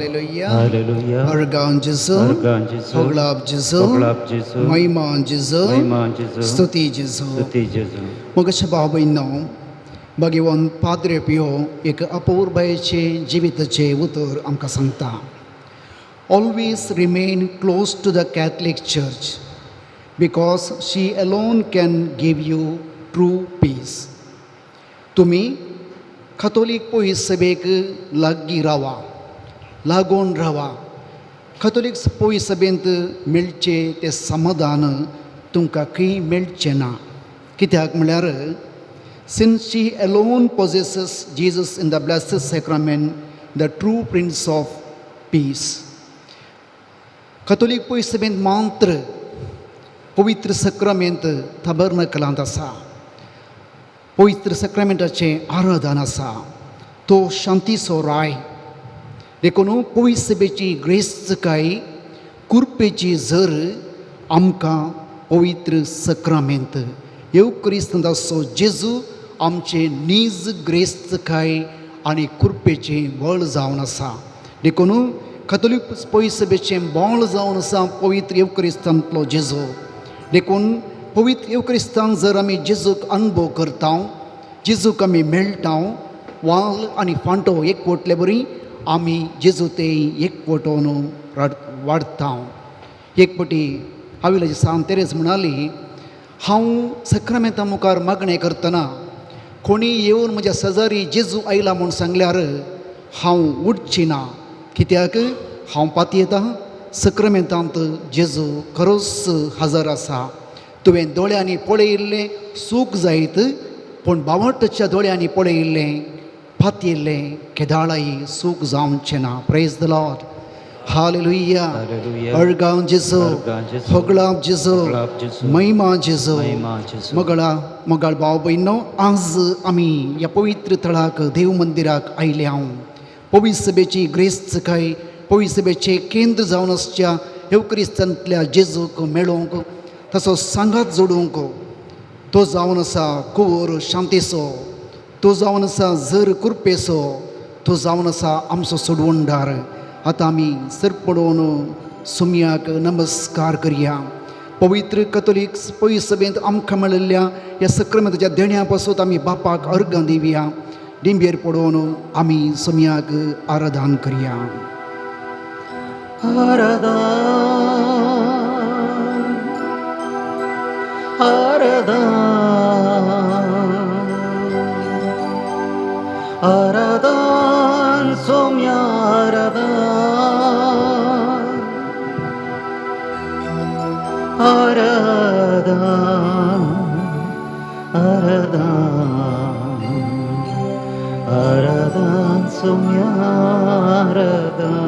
Hallelujah. Hallelujah. अर्गां जेजू. अर्गां जेजू. होगळाप जेजू. होगळाप जेजू. महिमा जेजू. महिमा जेजू. स्तुती जेजू. स्तुती जेजू. मोगेश भाव भयणो, भगवान पाद्रे पियो एक अपूर्बायेचे जिविताचें उतर आमकां सांगता. Always remain close to the Catholic Church because she alone can give you true peace. तुमी कातोलीक पयस सभेक लागीं रावा, लागून रावा. कातोलीक पयस सभेंत मेळचें तें समाधान तुमकां खंय मेळचें ना. कित्याक म्हळ्यार since she alone possesses Jesus in the Blessed Sacrament, the true Prince of Peace. Catholic पयस सभेंत मात्र पवित्र सक्रामेंत तबर्नकलांत आसा, पवित्र सक्रामेंटाचें आराधन आसा. तो शांतीचो राय. देखून पवित्र सभेची ग्रेस्तकाय, कुरपेची जर आमकां पवित्र सक्रामेंत येवक्रिस्तांचो जेजू आमचे नीज ग्रेस्तकाय आनी कुरपेचें बळ जावन आसा. देखून कथोलीक पवित्र सभेचें बळ जावन आसा पवित्र येवक्रिस्तांतलो जेजू. देखून पवित्र येवक्रिस्तान जर आमी जेजूक अनुभव करता, जेजूक आमी मेळटा, वाल आनी फांटो एकवटले बरी आमी जेजू ते एकवटोवन वाडटा. एक पटी आविलाची सांत तेरेज म्हणाली, हांव सक्रामेंता मुखार मागणें करतना कोणी येवन म्हज्या शेजारी जेजू आयला म्हूण सांगल्यार हांव उठची ना. कित्याक हांव पातयेता सक्रामेंतांत जेजू खरोच हजर आसा. तुवें दोळ्यांनी पळयिल्लें सूख जायत, पूण बावटाच्या दोळ्यांनी पळयिल्लें पातयेल्लें केदाळाय सूख जावचें ना. Praise the Lord. Hallelujah. Hallelujah. अर्गां जेजू. अर्गां जेजू. होगळाप जेजू. होगळाप जेजू. महिमा जेजू. महिमा जेजू. मोगळा मोगाळ भाव भयणो, आज आमी ह्या पवित्र थळाक, देव मंदिराक आयले हांव. पवित्र सभेची ग्रेस्तकाय, पवित्र सभेचें केंद्र जावन आसच्या येवक्रिस्तांतल्या जेजूक मेळोवंक, तसो सांगात जोडूंक. तो जावन आसा कुंवर शांतीचो, तो जावन आसा जर कुरपेचो, तो जावन आसा आमचो सोडवणदार. आतां आमी सर पडोवन सुमयाक नमस्कार करया. पवित्र कथोलीक पवित्र सभेंत आमकां मेळिल्ल्या ह्या सक्रामेंताच्या देण्या पासून आमी बापाक अर्गां दिवया. डिंबेर पडोवन आमी सुमयाक आराधन करया. आराधन, आराधन, आराधन सोम्या आराधन, आराधन, आराधन, आराधन सोम्या आराधन.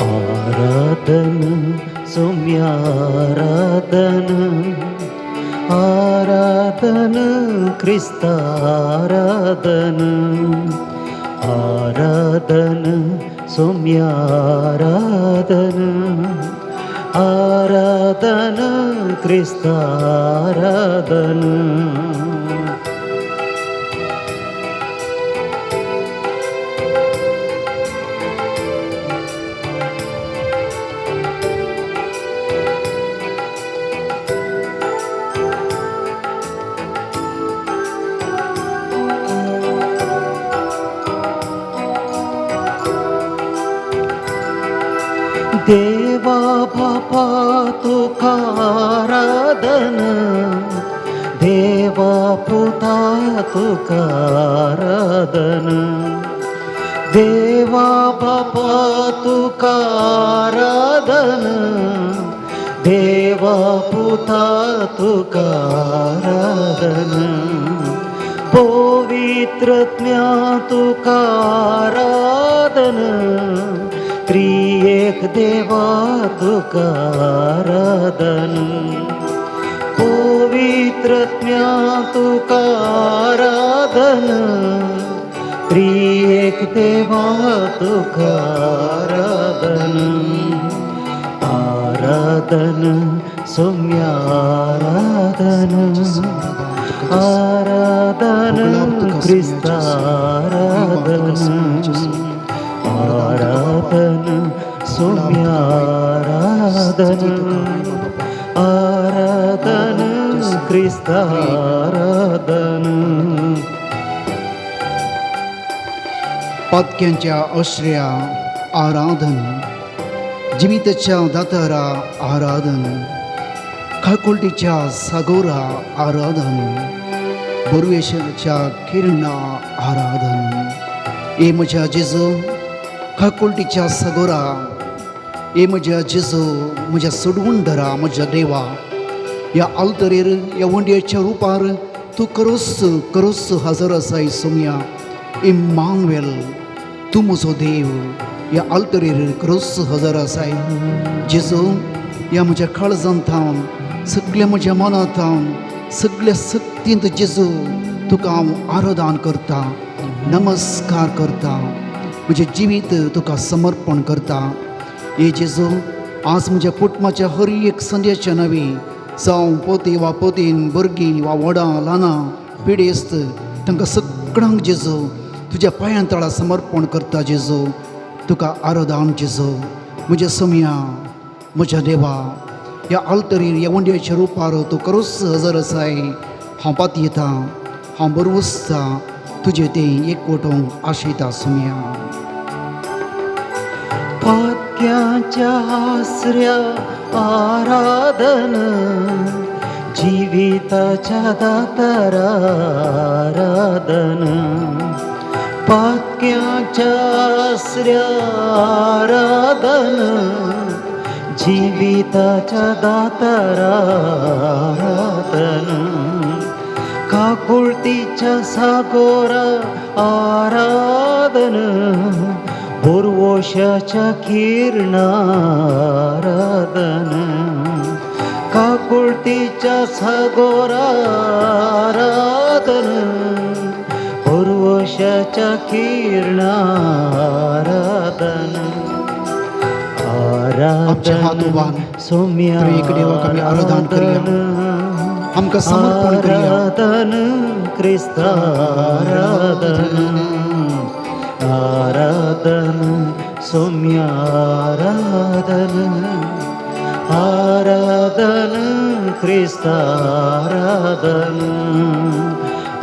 आराधन सोम्या आराधन, आराधन क्रिस्ता आराधन, आराधन सोम्या आराधन, आराधन क्रिस्ता आराधन. देवा बापा तुका आराधन, देवा पुता तुका आराधन, देवा बापा तुका आराधन, देवा पुता तुका आराधन, पवित्र ज्ञा तुका आराधन, त्रियेक त्रियेक देवा तुका आराधन, पवित्रज्ञा तुका आराधन, त्रियेक देवा तुका आराधन, आराधन सौम्य आराधन, आराधन क्रिस्त आराधन, आराधन सौम्य आराधन, आराधन क्रिस्त आराधन. पातक्यांच्या आश्रया आराधन, जिविताच्या दातारा आराधन, खाकुलटीच्या सागोरा आराधन, बोरवेशाच्या किरणा आराधन. ए म्हज्या जेजू, खाकुलटीच्या सागोरा, ए म्हज्या जेजू, म्हज्या सोडवून धरा, म्हज्या देवा, ह्या आल्तरेर ह्या वंडयेच्या रुपार तूं करोस करोस हजर आसाय सोमया. इम्मानुएल, तूं म्हजो देव, ह्या आल्तरेर करोस हजर आसाय जेजू. ह्या म्हज्या काळजांत थावन, सगल्या म्हज्या मनांत थावन, सगल्या सक्तींत जेजू तुका हांव आराधन करता, नमस्कार करता, म्हजें जिवीत तुका समर्पण करता. हे जेजू, आज म्हज्या कुटुंबाच्या हर एक संदेशाच्या नवी, जावं पोती वा पोतीन, भुरगीं वा व्हडां ल्हानां, पिडेस्त, तांकां सगळ्यांक जेजू तुज्या पांयां तळा समर्पण करता. जेजू, तुका आराधन जेजू. म्हज्या सोमया, म्हज्या देवा, ह्या आल्तरीर ह्या वंडयेच्या रुपार तूं करोस हजर आसाय. हांव पातयेता, हांव बरवसता, तुजें तें एक वटोवंक आशयता सोमया. पातक्यांच्या आसऱ्या आराधन, जिविताच्या दातारा आराधन, पातक्यांच्या आसऱ्या आराधन, जिविताच्या दातारा आराधन, काकुळतीच्या सागोरा आराधन, बोरवोशाच्या किरणा आराधन, काकुळतीच्या सागोरा आराधन, बोरवोशाच्या किरणा आराधन. आमचे हात उबार. सौम्य त्रिएक देवाक आमी आराधन करया. आमकां समर्पण करया. आराधन क्रिस्त आराधन, आराधन सौम्य आराधन, आराधन क्रिस्त आराधन.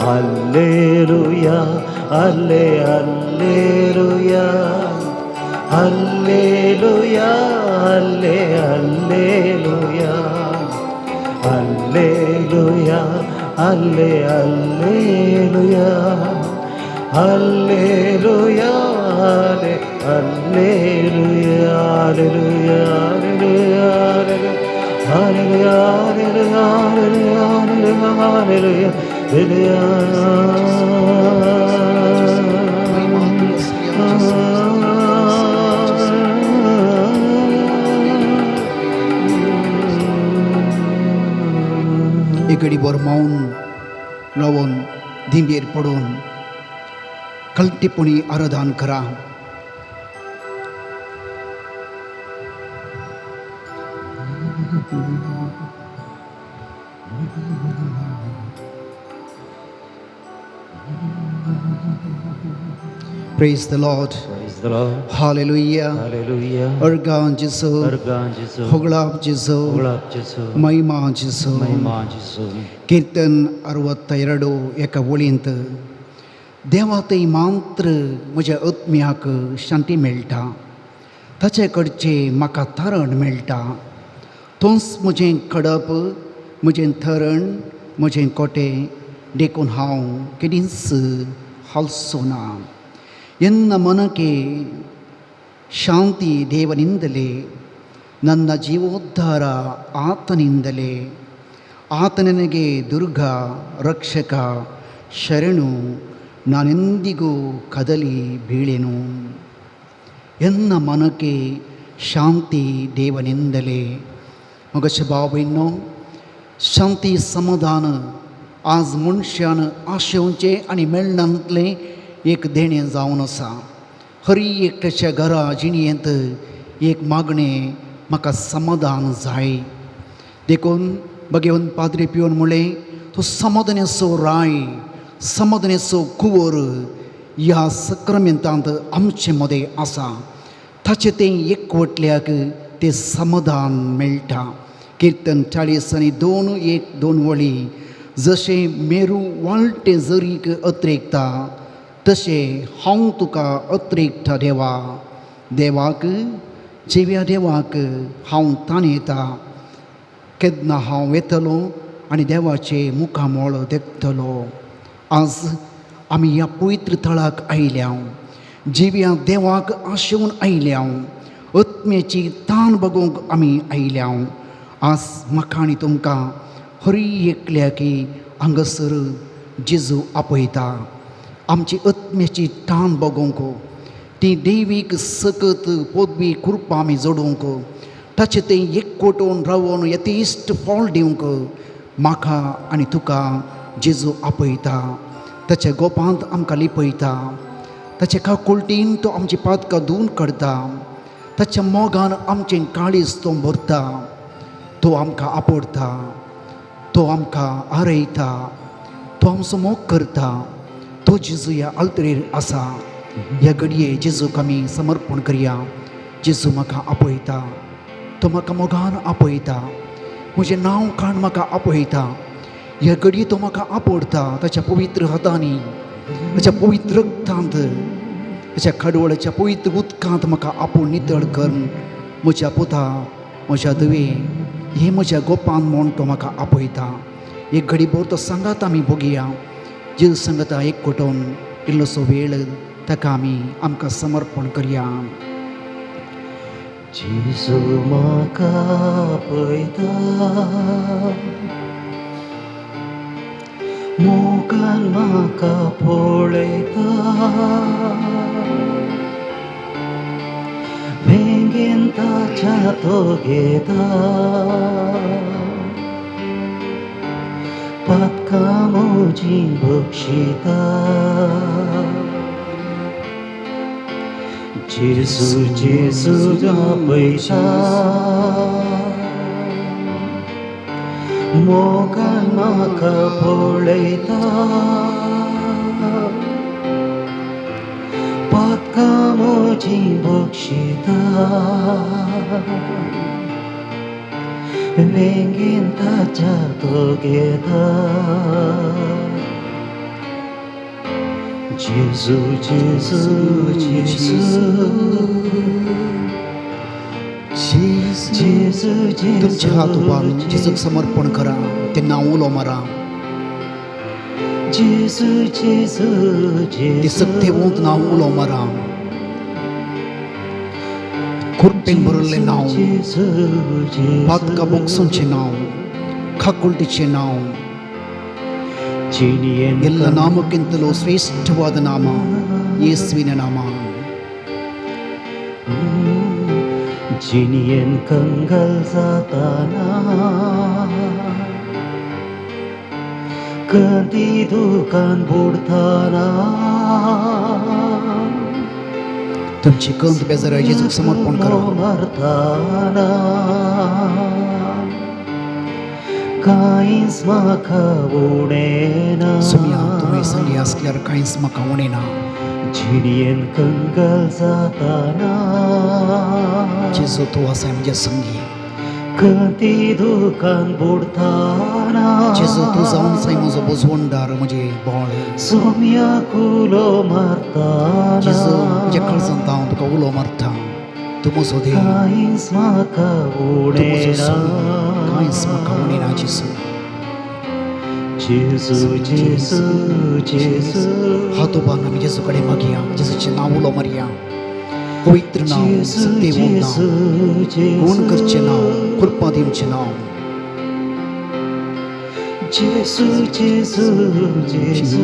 अल्लेलुया अल्ले अल्लेलुया अल्लेलुया अल्ले अल्लेलुया अल्लेलुया अल्ले अल्लेलुया अल्लेलुया अल्ले alleluia hallelujah hallelujah hallelujah hallelujah hallelujah hallelujah. एक घडी भर मौन रावन, दिंबेर पडून कल्टीपणी आराधन करा. Praise the Lord. Praise the Lord. Hallelujah. Hallelujah. अर्गां जेजू. अर्गां जेजू. होगळाप जेजू. होगळाप जेजू. महिमा जेजू. महिमा जेजू. कीर्तन 62 एका वळींत देवा थंय मात्र म्हज्या आत्म्याक शांती मेळटा, ताचे कडचें म्हाका तारण मेळटा. तोच म्हजें खडप, म्हजें थरण, म्हजें कोटें, देखून हांव केदींच हालचो ना. ಎನ್ನ ಮನಕ್ಕೆ ಶಾಂತಿ ದೇವನಿಂದಲೇ, ನನ್ನ ಜೀವೋದ್ಧಾರ ಆತನಿಂದಲೇ. ಆತ ನನಗೆ ದುರ್ಗ, ರಕ್ಷಕ, ಶರಣು, ನಾನೆಂದಿಗೂ ಕದಲಿ ಬೀಳೆನು. ಎನ್ನ ಮನಕ್ಕೆ शांती देवनिंदले. मगशे भाव भयणो, शांती समाधान आज मनशान आशेवचें आनी मेळनातलें एक देणें जावन आसा. हरी एकट्याच्या घरा जिणयेंत एक मागणें, म्हाका समाधान जाय. देखून भगेवन पाद्री पिवन म्हणलें, तो समाधानाचो राय, समाधानाचो कुंवर ह्या सक्रामेंतांत आमचे मदें आसा. ताचें तें एकवटल्याक तें समाधान मेळटा. किर्तन 40 आनी 2 1 2 वळी, जशें मेरू वाळटे जरीक अत्रेकता तशें हांव तुका अत्रेकता देवा. देवाक जिव्या देवाक हांव ताणयता, केन्ना हांव येतलो आनी देवाचें मुखामळ देखतलो. आज आमी ह्या पवित्र थळाक आयल्या, जिव्या देवाक आशेवन आयल्या, आत्म्याची तान बगोवंक आमी आयल्या. आज म्हाका आनी तुमकां हरी एकल्याकी हांगासर जेजू आपयता आमची आत्म्याची तान बगोवंक, ती देवीक सकत पदवी कृपा आमी जोडूंक, ताचें तें एकवटून रावून यथेश्ट फळ दिवंक म्हाका आनी तुका जेजू आपयता. ताच्या गोपांत आमकां लिपयता, ताच्या काकुळटीन तो आमची पातकां धुवन काडटा, ताच्या मोगान आमचें काळीज तो भरता. तो आमकां आपडता, तो आमकां आरयता, तो आमचो मोग करता. तो जेजू ह्या आल्तरेर आसा. ह्या घडये जेजूक आमी समर्पण करया. जेजू म्हाका आपयता, तो म्हाका मोगान आपयता, म्हजें नांव काण म्हाका आपयता. ह्या घडये तो म्हाका आपडता ताच्या पवित्र हातांनी, ताच्या पवित्र रक्तांत, ताच्या खाडवळाच्या पवित्र उदकांत म्हाका आपूण नितळ कर. म्हज्या पुता, म्हज्या धुवे, हे म्हज्या गोपान म्हूण तो म्हाका आपयता. एक घडी भर तो सांगात आमी भोगया. जेजू सांगाता एक कोटोवन इल्लोसो वेळ ताका आमी आमकां समर्पण करया. जेजू म्हाका आपयता, मोगान म्हाका पळयता, वेंगेन ताच्या तो घेता, पातकां म्हजीं बक्षिता. जेजू जेजू आपयता, मोगान म्हाका पळयता, पातकां म्हजीं बक्षिता, वेंगेन ताच्या तो घेता. जेजू जेजू जेजू जेजू तुमचे हात उबारून जेजूक समर्पण करा, ते नांव उलो मारा. जेजू जेजू ती सक्तेवंत नांव उलो मारा. खुरपेन भरिल्लें नांव, पातकां बोगसूंचें नांव, खाकुलटीचें नांव, ಎಲ್ಲ ನಾಮಕ್ಕಿಂತಲೂ ಶ್ರೇಷ್ಠವಾದ ನಾಮ ಯೇಸುವಿನ ನಾಮ. जिनियन कंगल जाताना कदी दुकान बुडताना, तुमची कंत बेजार जेजूक समर्पण करा. मारताना कांयच म्हाका उणें ना. सुमया तुमी संगी आसल्यार कांयच म्हाका उणें ना. जिणयेन कंगाल जाताना जेजू तूं आसाय म्हज्या संगी. कदी दुकान बुडताना जेजू तूं जावन आसाय म्हजो बोजवणदार, म्हजें बळ. सोम्या कुलो मारताना जेजू म्हज्या काळजांत हांव तुका उलो मारता. तूं म्हजो देव, कांयच म्हाका तूं म्हजो उणें ना. स्वामी, कांयच म्हाका उणें ना. जेजू जेजू जेजू जेजू हात उबारून आमी जेजू कडेन मागया. जेजूचें नांव उलो मारया. पवित्र नांव, सत्यवंत नांव, गुण करचें नांव, कृपा दिवचें नांव. जेजू जेजू जेजू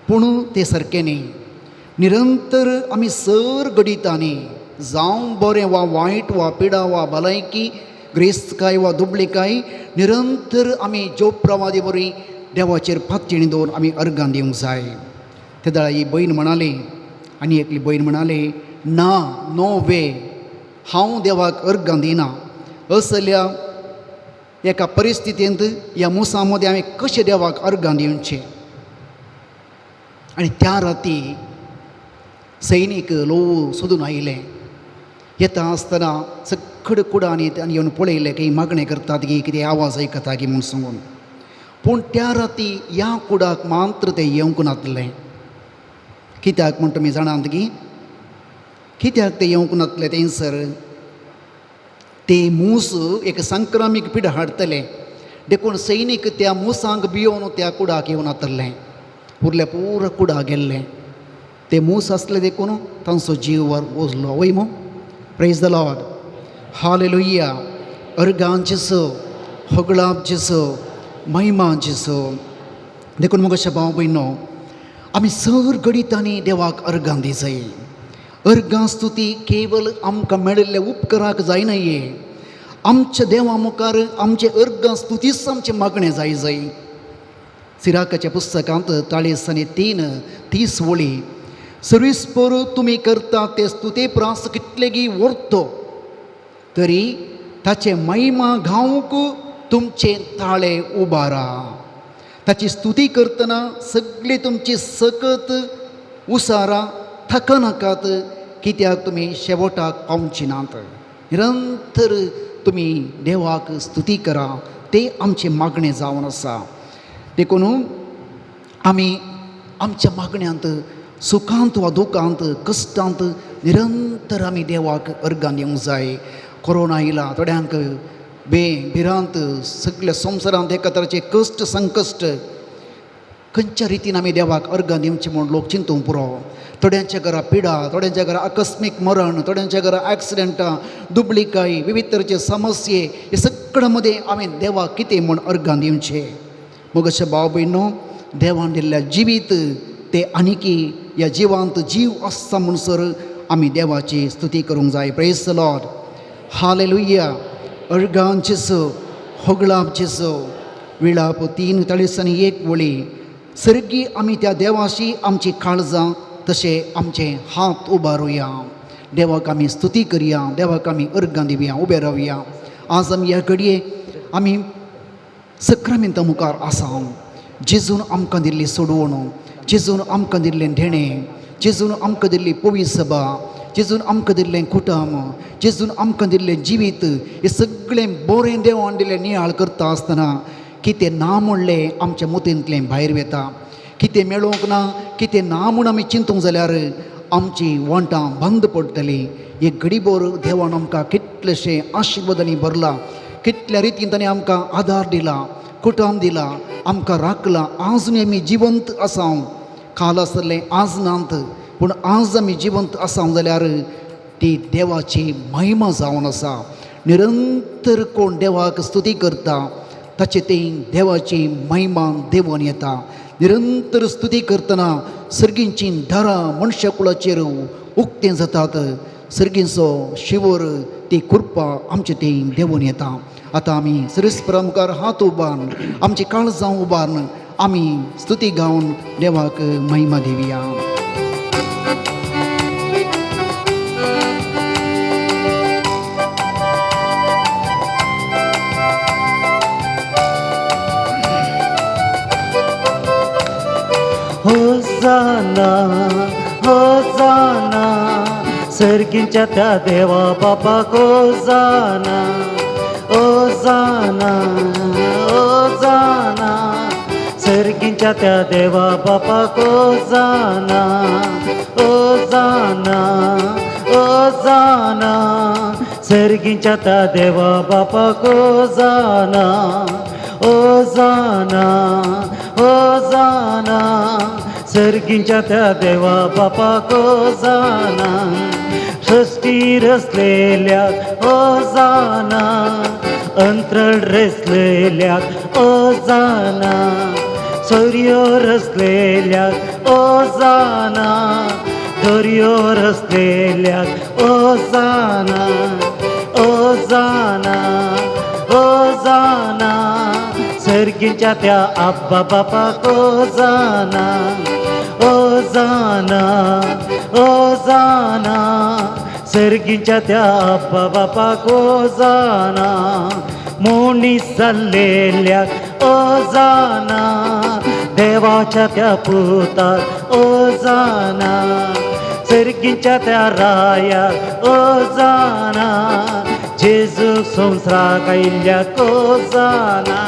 पूण तें सारकें न्ही. निरंतर आमी सर घडितांनी जावं बरें वा वायट वा पिडा वा भलायकी, ग्रेस्तकाय वा दुबळीकाय, निरंतर आमी जोप्रवादी वरवीं देवाचेर पातयेणी दवरून आमी अर्गां दिवंक जाय. तेदळा ही भयण म्हणाली आनी एकली भयण म्हणाली, ना, नो वे, हांव देवाक अर्गां दिना. असल्या एका परिस्थितींत ह्या मुसां मदें हांवें कशें देवाक अर्गां दिवचें? आनी त्या राती सैनीक ल्हवू सोदून आयले. येता आसतना सगळे कुडांनी तांणी येवन पळयलें की मागणें करतात की कितें आवाज आयकता की म्हूण सांगून. पूण त्या राती ह्या कुडाक मात्र ते येवंक नासले. कित्याक म्हूण तुमी जाणात की कित्याक ते येवंक नासले थंयसर? ते मूस एक संक्रमीक पिडा हाडटले देखून सैनीक त्या मुसांक भियोवन त्या कुडाक येवन नातले. उरले पुरो कुडा गेल्ले. ते मूस आसले देखून तांचो जीव वचलो. वय मू? Praise the Lord, hallelujah. अर्गां जेजू, होगळाप जेजू, महिमा जेजू. देखून मगो भाव भयणो, आमी सर घडितांनी देवाक अर्गां दिजाय. अर्गां स्तुती केवल आमकां मेळिल्ल्या उपकाराक जायना. ये आमच्या देवा मुखार आमचे अर्गां स्तुतीच आमचें मागणें जाय जाय. सिराकाच्या पुस्तकांत 40:3-30 वळी, सर्वीसपोर तुमी करता ते स्तुते प्रास कितलेगी व्हरतो तरी ताचे महिमा गावंक तुमचे ताळे उबारा. ताची स्तुती करतना सगळी तुमची सकत उसारा थकनाकात, कित्याक तुमी शेवटाक पावची नात. निरंतर तुमी देवाक स्तुती करा, ते आमचें मागणें जावन आसा. देखून आमी आमच्या मागण्यांत सुखांत वा दुखांत कश्टांत निरंतर आमी देवाक अर्गां दिवंक जाय. कोरोना आयला, थोड्यांक बे भिरांत, सगल्या संवसारांत एका तराचे कश्ट संकश्ट, खंयच्या रितीन आमी देवाक अर्गां दिवचें म्हूण लोक चिंतूंक पुरो. थोड्यांच्या घरा पिडा, थोड्यांच्या घरा आकस्मीक मरण, थोड्यांच्या घरा एक्सिडंटां, दुबळीकाय, विविध तरेचे समस्ये, हे सगळ्या मदें हांवें देवाक कितें म्हूण अर्गां दिवचें? मग अशें भाव भयणो, देवान दिल्ल्या जिवीत ते आनीकी ह्या जिवांत जीव आसता म्हणसर आमी देवाची स्तुती करूंक जाय. प्रेज the Lord, hallelujah. अर्गां जेजू, होगळाप जेजू. विळाप 3:41 वळी, सर्गी आमी त्या देवाशी आमची काळजां तशें आमचे हात उबारुया. देवाक आमी स्तुती करया, देवाक आमी अर्गां दिवया, उबे रावया. आज आमी ह्या घडये आमी सक्रामेंता मुखार आसा. जेजून आमकां दिल्ली सोडवण, जेजून आमकां दिल्लें देणें, जेजून आमकां दिल्ली पवी सभा, जेजून आमकां दिल्लें कुटुंब, जेजून आमकां दिल्लें जिवीत, हें सगळें बरें देवान दिल्लें नियाळ करता आसतना कितें ना म्हणलें आमच्या मतींतलें भायर वता. कितें मेळोवंक ना, कितें ना म्हूण आमी चिंतूंक जाल्यार आमची वंटां बंद पडटलीं. एक घडीभर देवान आमकां कितलेशे आशिर्वादांनी भरला, कितल्या रितीन ताणें आमकां आदार दिला, कुटुंब दिला, आमकां राखला. आजून आमी जिवंत आसा. काल आसलें आज नात, पूण आज आमी जिवंत आसा जाल्यार ती देवाची महिमा जावन आसा. निरंतर कोण देवाक स्तुती करता ताचे ती देवाची महिमा देवून येता. निरंतर स्तुती करतना सर्गींची दारां मनशा कुळाचेर उक्तें जातात. सर्गींचो शिवर ती कृपा आमचे ती देवून येता. आतां आमी सर्वेस्परा मुखार हात उबारून आमची काळजां उबारून आमी स्तुती गावन देवाक महिमा दिवया. होजाना, होजाना, सर्गींच्या त्या देवा बापाक होजाना, होजाना, होजाना, सर्गींच्या त्या देवा बापाक होजाना, होजाना, होजाना, सर्गींच्या त्या देवा बापाक होजाना, होजाना, होजाना, सर्गींच्या त्या देवा बापाक होजाना. सृष्टी रचलेल्या होजाना, अंतरळ रचलेल्या होजाना, चरयो रसलेल्या ओजाना, दर्यो रसलेल्या ओजाना, ओजाना, ओजाना, सर्गीच्या त्या आब्बा बापाक ओजाना, ओजाना, ओजाना, सर्गीच्या त्या आब्बा बापाक ओजाना, मोनी जाल्लेल्या ओजाना, देवाच्या त्या पुताक ओजाना, सर्गीच्या त्या रायाक ओजाना, जेजू संवसाराक आयिल्ल्याक ओजाना,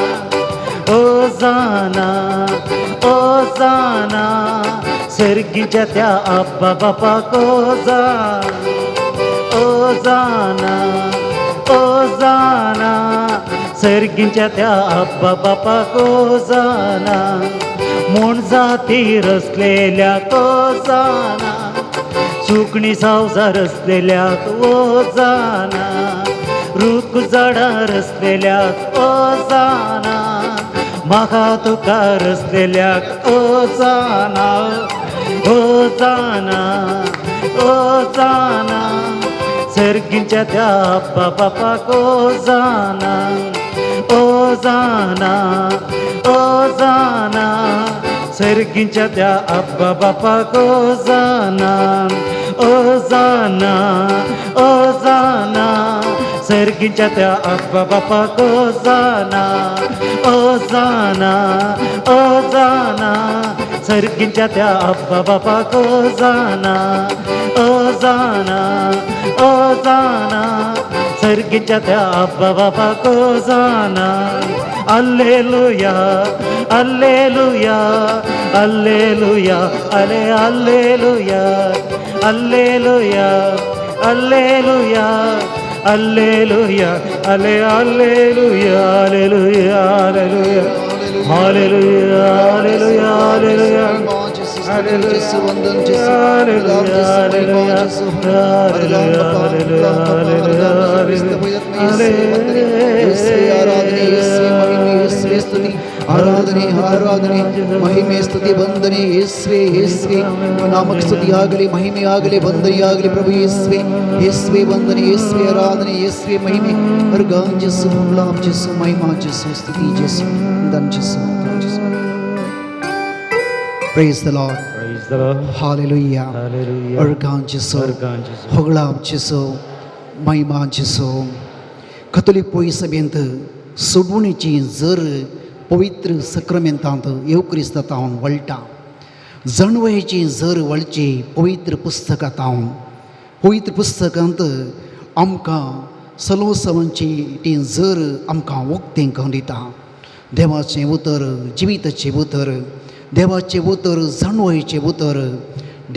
ओजाना, ओजाना, सर्गीच्या त्या आब्बा बापाक ओजाना, ओजाना, ओजाना, सर्गीच्या त्या आब्बा बापाक ओजाना, म्हूण जाती रसलेल्या ओजाना, सुकणी सावजा रसलेल्याक ओजाना, रूख झाडां रसलेल्याक ओजाना, म्हाका तुका रसलेल्याक ओजाना, ओजाना, ओजाना, सर्गीच्या त्या आब्बा बापाक ओजाना, ओजाना, ओजाना, सर्गीच्या त्या आब्बा बापाक ओजाना, ओजाना, ओजाना, सर्गीच्या त्या आब्बा बापाक ओजाना, ओजाना, ओजाना, सर्गीच्या त्या आब्बा बापाक ओजाना, ओजाना, ओजाना, सर्गीच्या त्या आब्बा बापाक ओजाना. अल्लेलुया, अल्लेलुया, अल्लेलुया, अले अल्लेलुया, अल्लेलुया, अल्लेलुया, अल्लेलुया, अले alleluia, alleluia, alleluia, hallelujah, hallelujah, hallelujah, ಆರಾಧನೆ ಆರಾಧನೆ ಮಹಿಮೆ ಸ್ತುತಿ ವಂದನೆ ಯೇಸುವೆ ಯೇಸುವೆ ನಿಮ್ಮ ನಾಮಕ್ಕೆ ಸ್ತುತಿಯಾಗಲಿ ಮಹಿಮೆಯಾಗಲಿ ವಂದನೆಯಾಗಲಿ ಪ್ರಭು ಯೇಸುವೆ ಯೇಸುವೆ ವಂದನೆ ಯೇಸುವೆ ಆರಾಧನೆ ಯೇಸುವೆ ಮಹಿಮೆ ಅರ್ಗಾನ್ ಜೇಸು ಗುಲಾಮ್ ಜೇಸು ಮಹಿಮಾ ಜೇಸು ಸ್ತುತಿ ಜೇಸು ವಂದನ್ ಜೇಸು ಜೇಸು. Praise the Lord. Praise the Lord. Hallelujah. Hallelujah. ಅರ್ಗಾನ್ ಜೇಸು ಅರ್ಗಾನ್ ಜೇಸು. ಹೊಗಳಾಮ್ ಜೇಸು ಮಹಿಮಾ ಜೇಸು. ಕತೋಲಿಕ್ ಪೋಯಿ ಸಭೆಯಂತ सोडवणीची जर पवित्र सक्रमेंतांत येव क्रिस्तांत वळटा जणवयेची जर वळची पवित्र पुस्तकांत पवित्र पुस्तकांत आमकां सलोसवांची ती जर आमकां उक्तें करून दिता. देवाचें उतर जिविताचें उतर, देवाचें उतर जाणवयेचें उतर,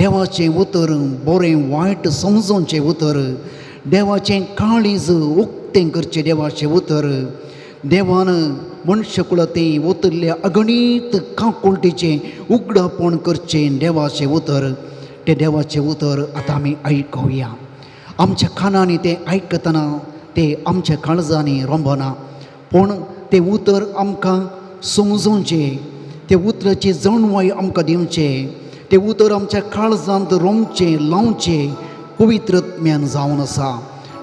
देवाचें उतर बरें वायट समजोवचें उतर, देवाचें काळीज उक्तें करचें देवाचें उतर, देवान मनशाकुळांत उतरल्या अगणीत काकुळटीचें उगडापण करचें देवाचें उतर. तें देवाचें उतर आतां आमी आयकुया. आमच्या कानांनी तें आयकतना तें आमच्या काळजांनी रोंबना, पूण तें उतर आमकां समजोवचें, तें उतराची जाणवाय आमकां दिवचें, तें उतर आमच्या काळजांत रोमचें लावचें पवित्रत्म्यान जावन आसा.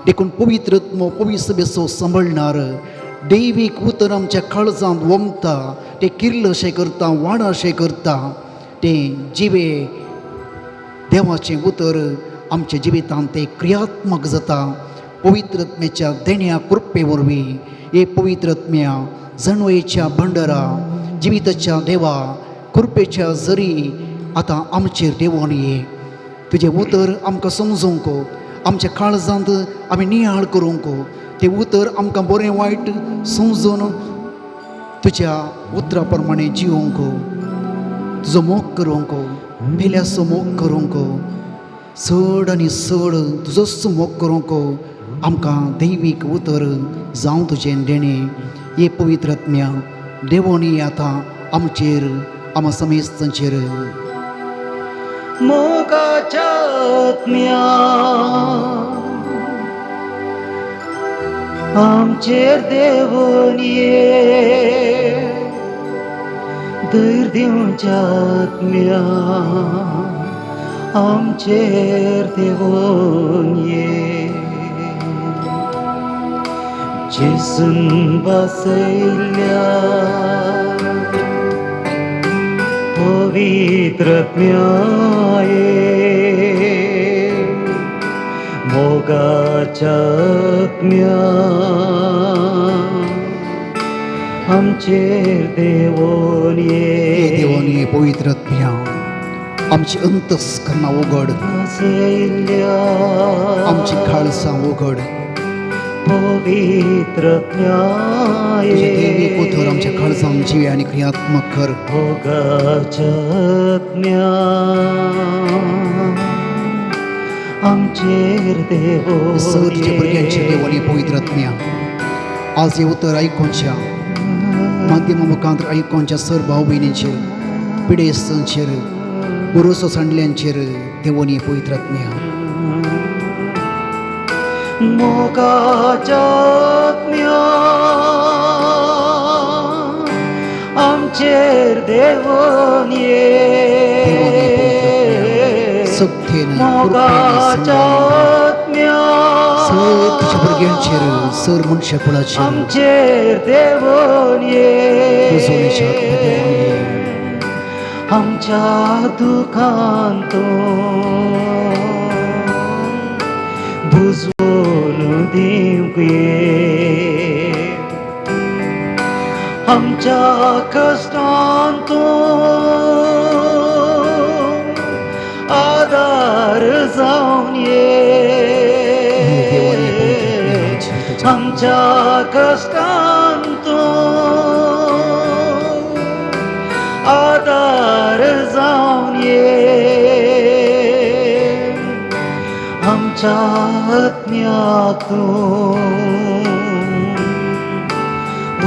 देखून पवित्रत्मो पवित्र सभेचो सांबाळणार दैवीक उतर आमच्या काळजांत वमता, तें किर्लशें करता, वाडाशें करता, तें जिवे देवाचें उतर आमच्या जिवितांत तें क्रियात्मक जाता पवित्रत्मेच्या देण्या कृपे वरवीं. हे पवित्रत्म्या जाणवयेच्या भंडारा जिविताच्या देवा कृपेच्या जरी आतां आमचेर देवोन ये. तुजें उतर आमकां समजूंक, आमच्या काळजांत आमी नियाळ करूंक, तें उतर आमकां बरें वायट समजून तुज्या उतरा प्रमाणे जिवंक, तुजो मोग करूंक, पेल्याचो मोग करूंक, चड आनी चड तुजोच मोग करूंक आमकां दैवीक उतर जावं तुजें देणें. हे पवित्र आत्म्या देवोनी आतां आमचेर आमा समेस्तांचेर. मोगाच्या आत्म्या आमचेर देवून ये, धैर्य दिवच्या आत्म्या आमचेर देवून ये. जेसून बसयल्या पवित्र आत्म्याये, मोगाच्या आत्म्या आमचेर देवून हे ये. देवानी पवित्र आत्म्या आमची अंतस्करणां उगड, बसयल्या आमची काळसां उगड. पवित्र आत्म्याये, तुझे दैवीक उतर आमच्या काळजांक जिवे आनी क्रियात्मक कर. मोगाच्या आत्म्या आमचेर देवून सर तुझ्या भुरग्यांचे ये. देवानी पवित्र आत्म्या आज हे उतर आयकोनच्या माध्यमा मुखांत आयकोनच्या सर भाव भयणींचेर, पिडेस्तांचेर, पुरुसो सांडल्यांचेर देवानी पवित्र आत्म्या. मोगाच्या आत्म्या आमचेर देवून ये. देवानी पवित्र आत्म्या सक्तेन कृपेन मोगाच्या आत्म्या सर तुझ्या भुरग्यांचेर, सर मनशा कुळाचेर आमचेर देवून ये. पुजवणेच्या आत्म्या देवून ये. आमच्या दुखांत बुजवून दिवंक ये. आमच्या कश्टांत आदार जावन ये. देवानी पवित्र आत्म्या तुझ्या आमच्या कश्टांत आदार जावन ये. आमच्या आत्म्याक तूं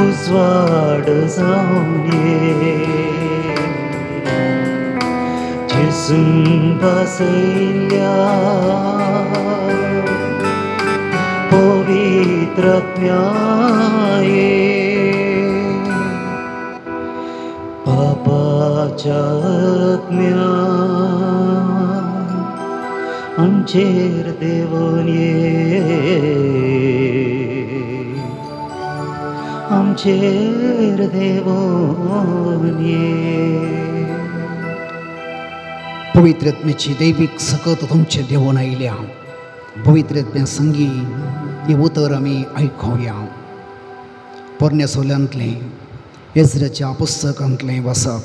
उजवाड जावन ये. जेसून बसयल्या पवित्र आत्म्याये, पापाच्या आत्म्या आमचेर देवून ये. आमचेर देवून ये. पवित्र आत्म्याची दैवीक सकत तुमचे देवून आयल्या. पवित्र आत्म्या संगी हें उतर आमी आयकुया. पोरण्या सोल्यांतलें एजराच्या पुस्तकांतलें वाचप.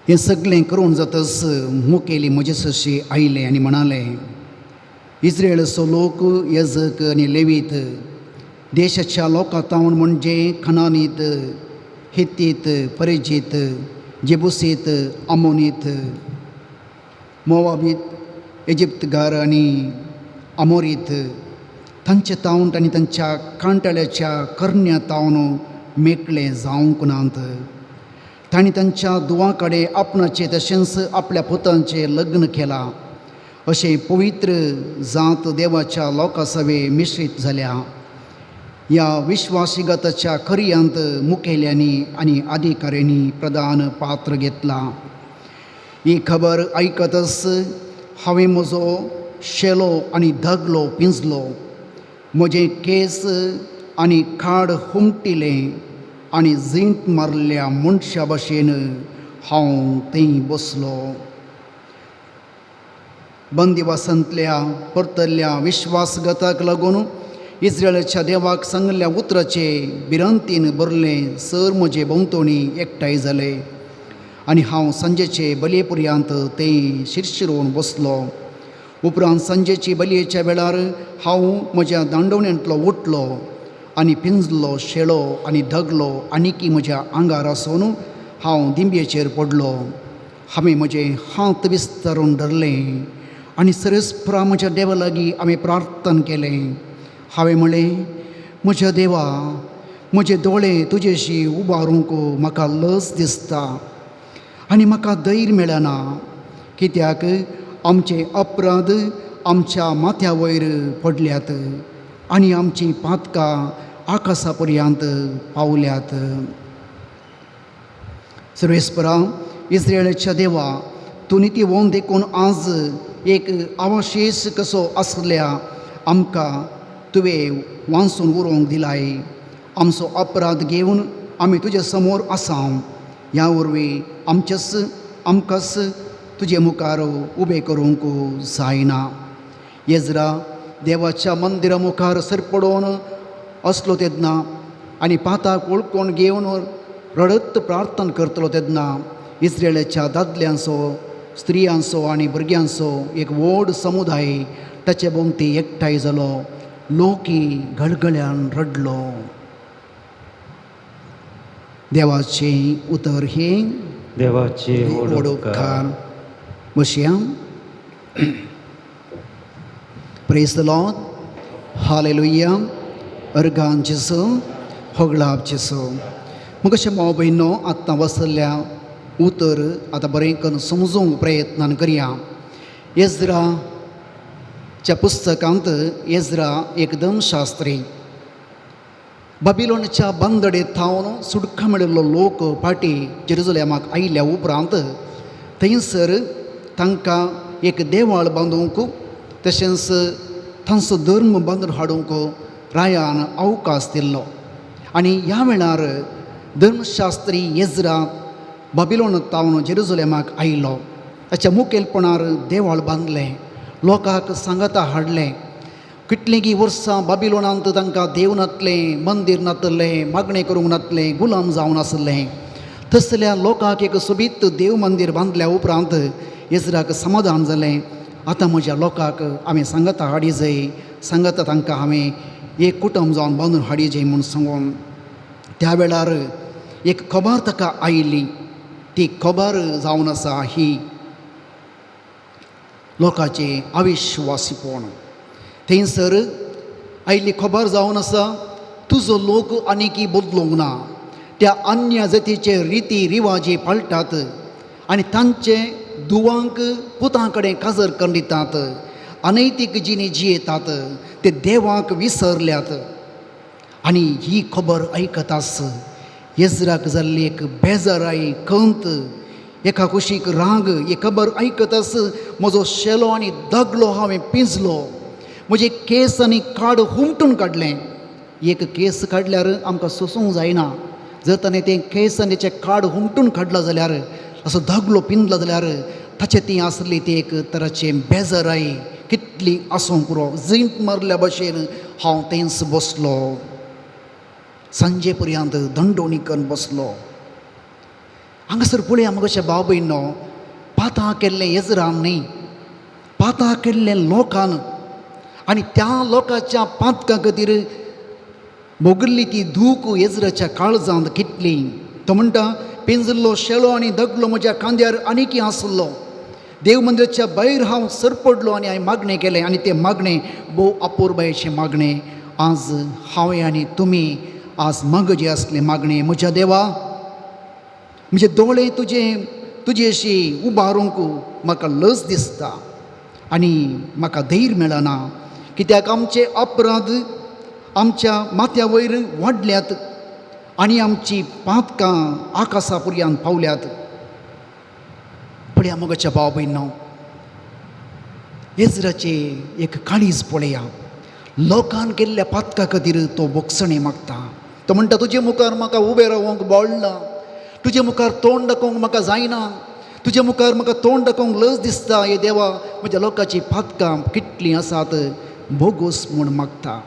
हें सगळें करून जातच मुखेली म्हजे सशी आयले आनी म्हणाले, इस्रायलाचो लोक, यजक आनी लेवीत देशाच्या लोकां तावन म्हणजे खनानीत, हित्तीत, परिजीत, जेबुसीत, अमोनीत, मोवाबीत, इजिप्तगार आनी अमोरीत तांचे तावंट आनी तांच्या कांटाळ्याच्या करण्या तावन मेकळे जावंक नात. तांणी तांच्या दुवां कडेन आपणाचें तशेंच आपल्या पुतांचें लग्न केलां. अशें पवित्र जात देवाच्या लोकां सवे मिश्रीत जाल्या. ह्या विश्वासीगताच्या खर्यांत मुखेल्यांनी आनी अधिकाऱ्यांनी प्रधान पात्र घेतलां. ही खबर आयकतच हांवें म्हजो शेलो आनी दगलो पिंजलो, म्हजे केंस आनी खाड हुमटिलें आनी झींट मारल्या मनशा भशेन हांव थंय बसलो. बंदिवासांतल्या परतल्ल्या विश्वासघाताक लागून इस्रायलाच्या देवाक सांगल्या उतराचे भिरांतीन भरलें सर म्हजे भोंवतणी एकठांय जाले आनी हांव सांजेचे बलये पर्यंत थंय शिरशिरोवन बसलो. उपरांत सांजेची बलयेच्या वेळार हांव म्हज्या दांडवण्यांतलो उठलो आनी पिंजलो शेळो आनी धगलो आनीकी म्हज्या आंगार आसून हांव दिंबयेचेर पडलो. हांवें म्हजे हात विस्तारून धरले आनी सरस्परा म्हज्या देवा लागीं हांवें प्रार्थना केलें. हांवें म्हणलें, म्हज्या देवा, म्हजे दोळे तुजेशी उबारूंक म्हाका लज दिसता आनी म्हाका धैर्य मेळना, कित्याक आमचे अपराध आमच्या माथ्या वयर पडल्यात आनी आमची पातकां आकाशा पर्यंत पावल्यात. सर्वेस्परा, इस्रायलाच्या देवा, तूं नितीवंत देखून आज एक अवशेश कसो आसल्या आमकां तुवें वांचून उरोवंक दिलाय. आमचो अपराध घेवन आमी तुजे समोर आसा. ह्या वरवीं आमचेच आमकांच तुजे मुखार उबें करूंक जायना. एजरा देवाच्या मंदिरा मुखार सरपडोवन असलो तेन्ना आनी पाताक वळखून घेवन रडत प्रार्थना करतलो तेन्ना इस्रायलाच्या दादल्यांचो, स्त्रियांचो आनी भुरग्यांचो एक व्हड समुदाय ताचे भोंवती एकठांय जालो. लोकी गळगळ्यान रडलो. देवाचें उतर हें. देवाचे व्हड उपकार. बसया. Praise the Lord. Hallelujah. अर्गां जेजू, होगळाप जेजू. मुगशे भाव भयणो, आतां वसल्या उतर आतां बरें करून समजूंक प्रयत्नान करया. एज्राच्या पुस्तकांत एज्रा एकदम शास्त्री बाबिलोनच्या बंदडे थावन सुटका मेळिल्लो लोक फाटी जेरुजलेमाक आयिल्ल्या उपरांत थंयसर तांकां एक देवाळ बांदूंक तशेंच तांचो धर्म बांदून हाडूंक रायान अवकाश दिल्लो. आनी ह्या वेळार धर्मशास्त्री एज्रा बाबिलोन तावन जेरुजलेमाक आयलो. ताच्या मुखेलपणार देवाळ बांदलें, लोकांक सांगाता हाडलें. कितलीं वर्सां बाबिलोनांत तांकां देव नातलें, मंदीर नातलें, मागणें करूंक नातलें, गुलाम जावन आसलें. तसल्या लोकांक एक सोबीत देव मंदीर बांदल्या उपरांत एज्राक समाधान जालें. आतां म्हज्या लोकांक हांवें सांगाता हाडी जाय, सांगाता तांकां हांवें एक कुटुंब जावन बांदून हाडी जाय म्हूण सांगून त्या वेळार एक खबर ताका आयली. ती खबर जावन आसा ही लोकांचें अविश्वासीपण. थंयसर आयिल्ली खबर जावन आसा, तुजो लोक आनीकी बदलूंक ना, त्या अन्य जातीचे रिती रिवाजी पाळटात आनी तांचे दुवांक पुतां कडेन काजर करून दितात, अनैतीक जिणी जियेतात, ते देवाक विसरल्यात. आनी ही खबर आयकताच एज्राक जाल्ली एक बेजाराय, खंत, एका कुशीक राग. ही खबर आयकताच म्हजो शेलो आनी दगलो हांवें पिंजलो, म्हजे केस आनी काड हुमटून काडलें. एक केस काडल्यार आमकां सोसूंक जायना. जर ताणें तें केस आनी तेचें काड हुमटून काडलो जाल्यार, असो दगलो पिंजलो जाल्यार ताचें ती आसली ती एक तराचें बेजाराय कितली आसूंक पुरो. झींट मारल्या भशेन हांव थंयच बसलो, सांजे पर्यंत दंडोणी करून बसलो. हांगासर पळया म्हज्या भाव भयणो, पातां केल्लें एजरान न्ही, पातां केल्लें लोकान. आनी त्या लोकांच्या पातकां खातीर भोगिल्ली ती दूख एजराच्या काळजांत कितली. तो म्हणटा, पिंजल्लो शेलो आनी दगलो म्हज्या खांद्यार आनीकी आसलो. देव मंदिराच्या भायर हांव सरपडलो आनी हांवें मागणें केलें. आनी तें मागणें भोव अपुरबायेचें मागणें. आज हांवें आनी तुमी आज मागजे आसलें मागणें, म्हज्या देवा, म्हजे दोळे तुजे तुजेशी उबारूंक म्हाका लज दिसता आनी म्हाका धैर्य मेळना, कित्याक आमचे अपराध आमच्या माथ्या वयर वाडल्यात आनी आमची पातकां आकाशा पर्यंत पावल्यात. पळया मोगाच्या भाव भयणो, एजराचे एक काळीज पळया. लोकान केल्ल्या पातका खातीर तो बोगसणें मागता. तो म्हणटा, तुजे मुखार म्हाका उबें रावंक बळ ना, तुजे मुखार तोंड दाखोवंक म्हाका जायना, तुजे मुखार म्हाका तोंड दाखोवंक लज दिसता. हे देवा, म्हज्या लोकांची पातकां कितलीं आसात बोगोस म्हूण मागता.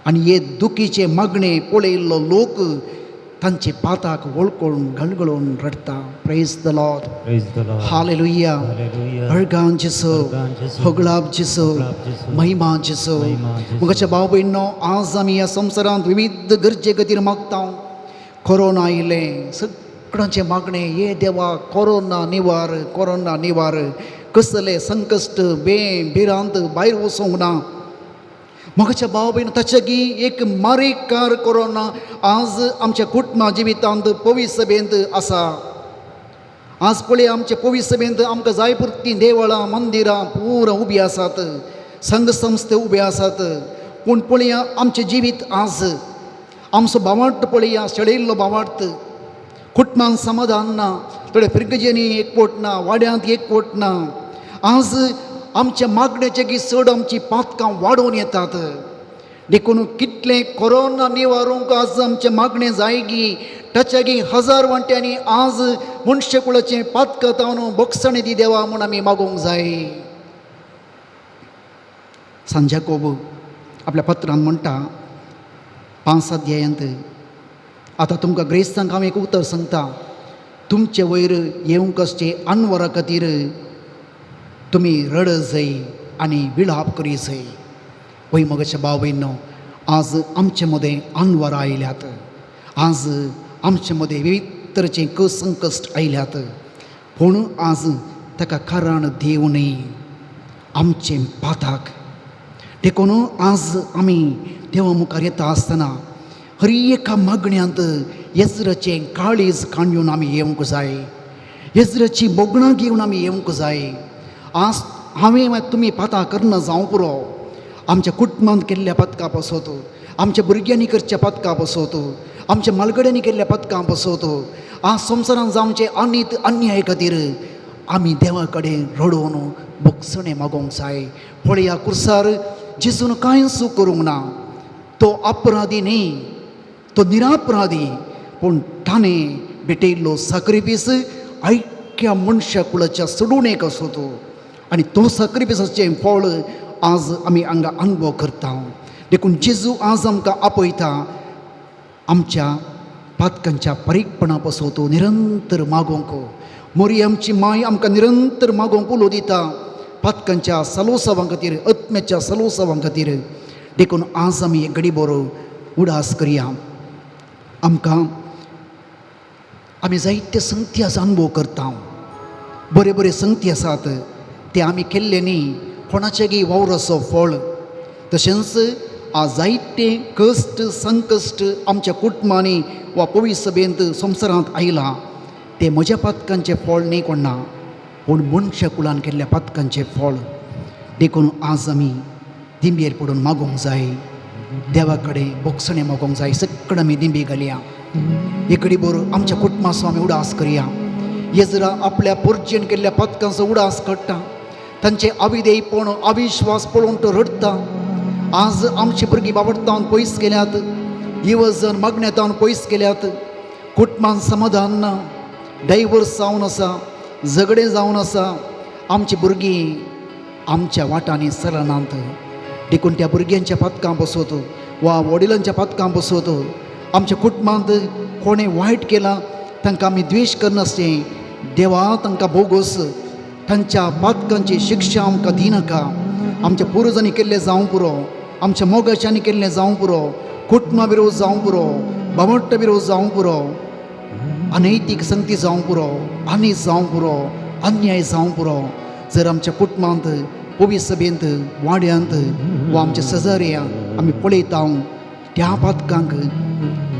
आनी हे दुखीचे मागणे पळयल्लो लोक तांचे पाताक वळखून गळगळून रडटा. Praise the Lord. Praise the Lord. Hallelujah. Hallelujah. अर्गां जेजू, अर्गां जेजू, होगळाप जेजू, होगळाप जेजू, महिमा जेजू. महिमा जेजू. मुखाच्या भाव भयणो, आज आमी ह्या संवसारांत विविध गरजे खातीर मागता. कोरोना आयलें, सगळ्यांचें मागणें, हे देवा कोरोना निवार, कोरोना निवार. कसले संकश्ट, बें भिरांत, भायर वचूंक ना. म्हज्या भाव भयण, ताचे की एक मारेकार कोरोना आज आमच्या कुटुंबा जिवितांत पवी सभेंत आसा. आज पळय आमच्या पवी सभेंत आमकां जाय पुरतीं देवळां मंदिरां पुरां उबीं आसात, संघ संस्थे उबे आसात. पूण पळया आमचें जिवीत आज, आमचो भावार्थ पळया, शेळयल्लो भावार्थ. कुटुंबान समाधान ना, थोडे फिरगजेनी एकवट ना, वाड्यांत एकवट ना. आज आमच्या मागण्याचे की चड आमची पातकां वाडोवन येतात. देखून कितलें कोरोना निवारूंक आज आमचें मागणें जायगी ताच्यागी हजार वांट्यांनी आज मनशकुळाचें पातकां तावन बोगसणें दी देवा म्हूण आमी मागूंक जाय. सांत जाकोब आपल्या पत्रान म्हणटा 5 अध्यायांत, आतां तुमकां ग्रेस्तांक हांव एक उतर सांगता, तुमचे वयर येवंक आसचे अनवरा खातीर तुमी रड जाय आनी विळाप करी जाय. वय मगच्या भाव भयणो, आज आमचे मदें अनवरां आयल्यात, आज आमचे मदें विविध तरेचे क संकश्ट आयल्यात, पूण आज ताका कारण देव न्हय, आमचें पाताक. देखून आज आमी देवा मुखार येता आसतना हर एका मागण्यांत येजराचें काळीज कांडून आमी येवंक जाय, येजराची बोगणां घेवन आमी येवंक जाय. आज हांवें तुमी पातां करना जावं पुरो, आमच्या कुटुंबांत केल्ल्या पदकां पासत, आमच्या भुरग्यांनी करच्या पदकां पासत, आमच्या मालगड्यांनी केल्ल्या पदकां पासत, आज संवसारांत जावचे अनीत अन्याय खातीर आमी देवा कडेन रडोवन बोगसणें मागोवंक जाय. पळया कुर्सार जेजून कांय चूक करूंक ना, तो अपराधी न्ही, तो निरापराधी, पूण ताणें भेटयल्लो साक्रिफीस आयक्या मनशा कुळाच्या सोडून एक आसो तो, आनी तो साक्रिफिसाचें फळ आज आमी हांगा अनुभव करता. देखून जेजू आज आमकां आपयता आमच्या पातकांच्या परीकपणा पासून तो निरंतर मागोवंक. मोरी आमची माय आमकां निरंतर मागोवंक उलो दिता पातकांच्या सलोसावां खातीर, आत्म्याच्या सलोसावां खातीर. देखून आज आमी एक घडी बरो उडास करया. आमकां आमी जायते संगती आज अनुभव करता, बरे बरे संगती आसात ते आमी केल्ले न्ही, कोणाचेगी वावराचो फळ. तशेंच आज जायते कश्ट संकश्ट आमच्या कुटुंबांनी वा पवित्र सभेंत संवसारांत आयलां ते म्हज्या पातकांचें फळ न्ही कोणा, पूण मनशा कुळान केल्ल्या पातकांचें फळ. देखून आज आमी दिंबेर पडून मागोवंक जाय, देवा कडेन बोगसणें मागोवंक जाय. सगळें आमी दिंबी घालया, एक बरो आमच्या कुटुंबाचो आमी उडास करया. येजरा आपल्या पोरजेन केल्ल्या पातकांचो उडास काडटा, तांचे अविधेयपण अविश्वास पळोवन तो रडटा. आज आमची भुरगीं बाबडतावन पयस गेल्यात, येवजण मागण्यातावन पयस गेल्यात, कुटुंबान समाधान ना, डायवर्स जावन आसा, झगडें जावन आसा. आमची भुरगीं आमच्या वाटांनी सरनात. देखून त्या भुरग्यांच्या पातकां बसोत वा वडिलांच्या पातकां बसोत आमच्या कुटुंबांत कोणें वायट केलां तांकां आमी द्वेश करनासचें. देवा तांकां बोगोस, तांच्या पातकांची शिक्षा आमकां दिनाका. आमच्या पुर्वजांनी केल्लें जावं पुरो, आमच्या मोगाच्यांनी केल्लें जावं पुरो, कुटुंबा विरोध जावं पुरो, बाबट्ट विरोध जावं पुरो, अनैतीक संगती जावं पुरो, आनी जावं पुरो, अन्याय जावं पुरो. जर आमच्या कुटुंबांत पवित्र सभेंत वाड्यांत वा आमच्या शेजाऱ्या आमी पळयता त्या पातकांक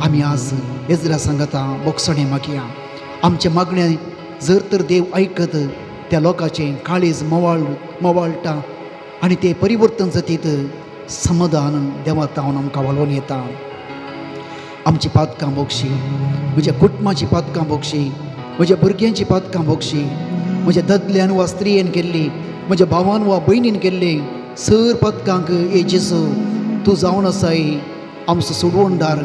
आमी आज एजरा सांगता बोगसणें मागया. आमचें मागणें जर तर देव आयकत त्या लोकांचें काळीज मवाळ मवाळटा आनी तें परिवर्तन जातीत समाधान देवा तावन आमकां वालोवन येता. आमची पातकां भोगशी, म्हज्या कुटुंबाची पातकां भोगशी, म्हज्या भुरग्यांची पातकां भोगशी, म्हज्या दादल्यान वा स्त्रियेन केल्ली, म्हज्या भावान वा भयणीन केल्ली सर पातकांक ए जेजू तूं जावन आसाय आमचो सोडवणदार.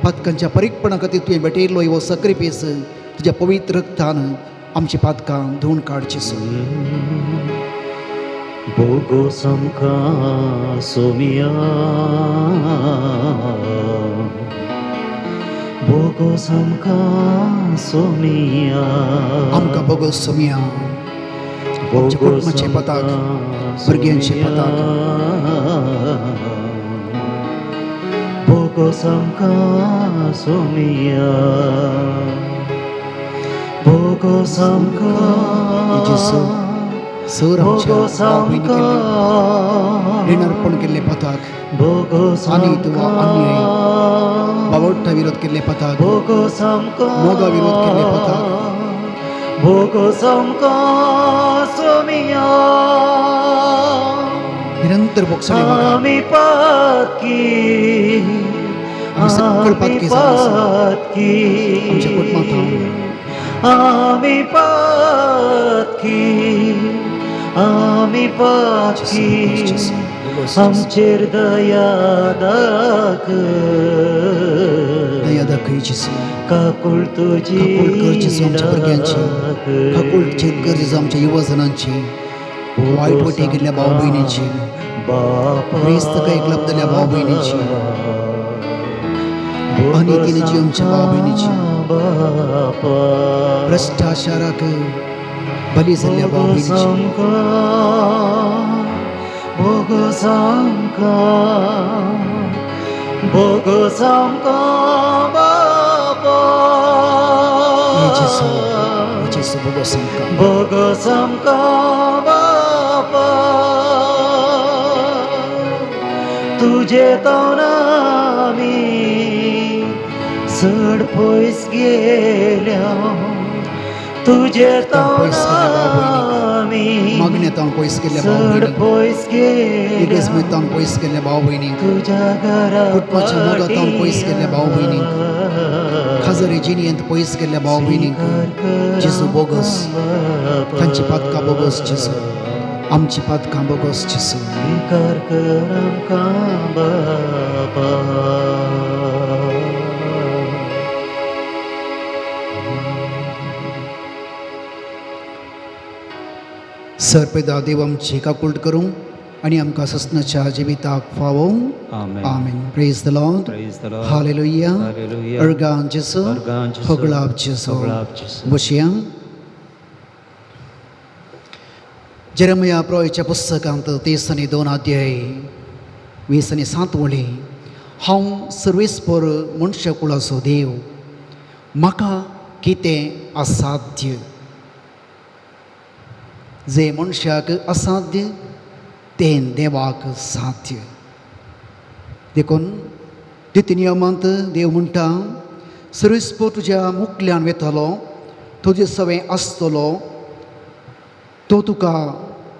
पातकांच्या परीकपणा खातीर तुवें भेटयल्लो हो साक्रिफीस तुज्या पवित्र रक्तान आमची पातकां धुवन काडची. बोगोस आमकां सोमिया, बोगोस आमकां सोमिया, आमकां बोगोस सोमिया, आमच्या कुटुंबाचे पताक, भुरग्यांचे पताक. बोगोस आमकां सोमिया, बोगोस आमकां जेजू सर आमच्या भाव भयणी केल्ले ऋण अर्पण केल्ले पताक, आनी तुवा अन्याय बावटा विरोध केल्ले पताक, मोगा विरोध केल्ले पताक, बोगोस आमकां सोमिया, निरंतर बोगसणे मागा. आमी पातकी, आमी सकळ आमी पातकी जावन आसा. पातकी आमच्या कुटुंबांत हांव. आमी पातकी आमी पातकी आमचेर दया दाखय दया दाखय जेजू. काकूळ तुजी काकूळ कर जेजू आमच्या भुरग्यांची. दाखय. काकूळ कर जेजू आमच्या युवजनांची. वायट वटेक गेल्ल्या भाव भयणीची. बापा क्रिस्त कैक लब्धल्या भाव भयणीची. अनितीने आमच्या भाव भयणीची. बापा भ्रष्टाचाराक बली जाल्ल्या भाव भयणीची. भोग सामका भोग सामका बापा हे जेजू, हे जेजू भोगोस आमकां. भोग सामका बापा तुजे तोंडामी चड पयस गेल्या तुजे पयस गेल्या भाव तोंडामी मागण्यांत पयस गेल्ल्या भाव चड भयणीक. पयस गेल्या इगर्जमेंतान पयस गेल्ल्या भाव भयणीक. तुज्या घरा कुटुंबाच्या मोगांत पयस गेल्ल्या भाव भयणीक. खाजरी जिणेंत पयस गेल्ल्या भाव भयणीक. जेजू बोगस. तांची पातकां बोगस जेजू. आमची पातकां बोगस जेजू. स्वीकार कर आमकां बापा. सर पिता देव आमची काकूळट करूं आनी आमकां ससनाच्या जिविताक फावो. आमेन. आमेन. Praise the Lord. Praise the Lord. Hallelujah. Hallelujah. अर्गां जेजू. अर्गां जेजू. होगळाप जेजू. होगळाप जेजू. बसया. जेरमया प्रोयच्या पुस्तकांत 32 अध्याय 20 आनी 7 वळी. हांव सर्वेस्पर मनशाकुळाचो देव, म्हाका कितें असाध्य? जे मनशाक असाध्य तें देवाक साध्य. देखून निती नियमांत देव म्हणटा, सर्वेस्पर तुज्या मुखल्यान वेतलो, तुजे सवें आसतलो, तो तुका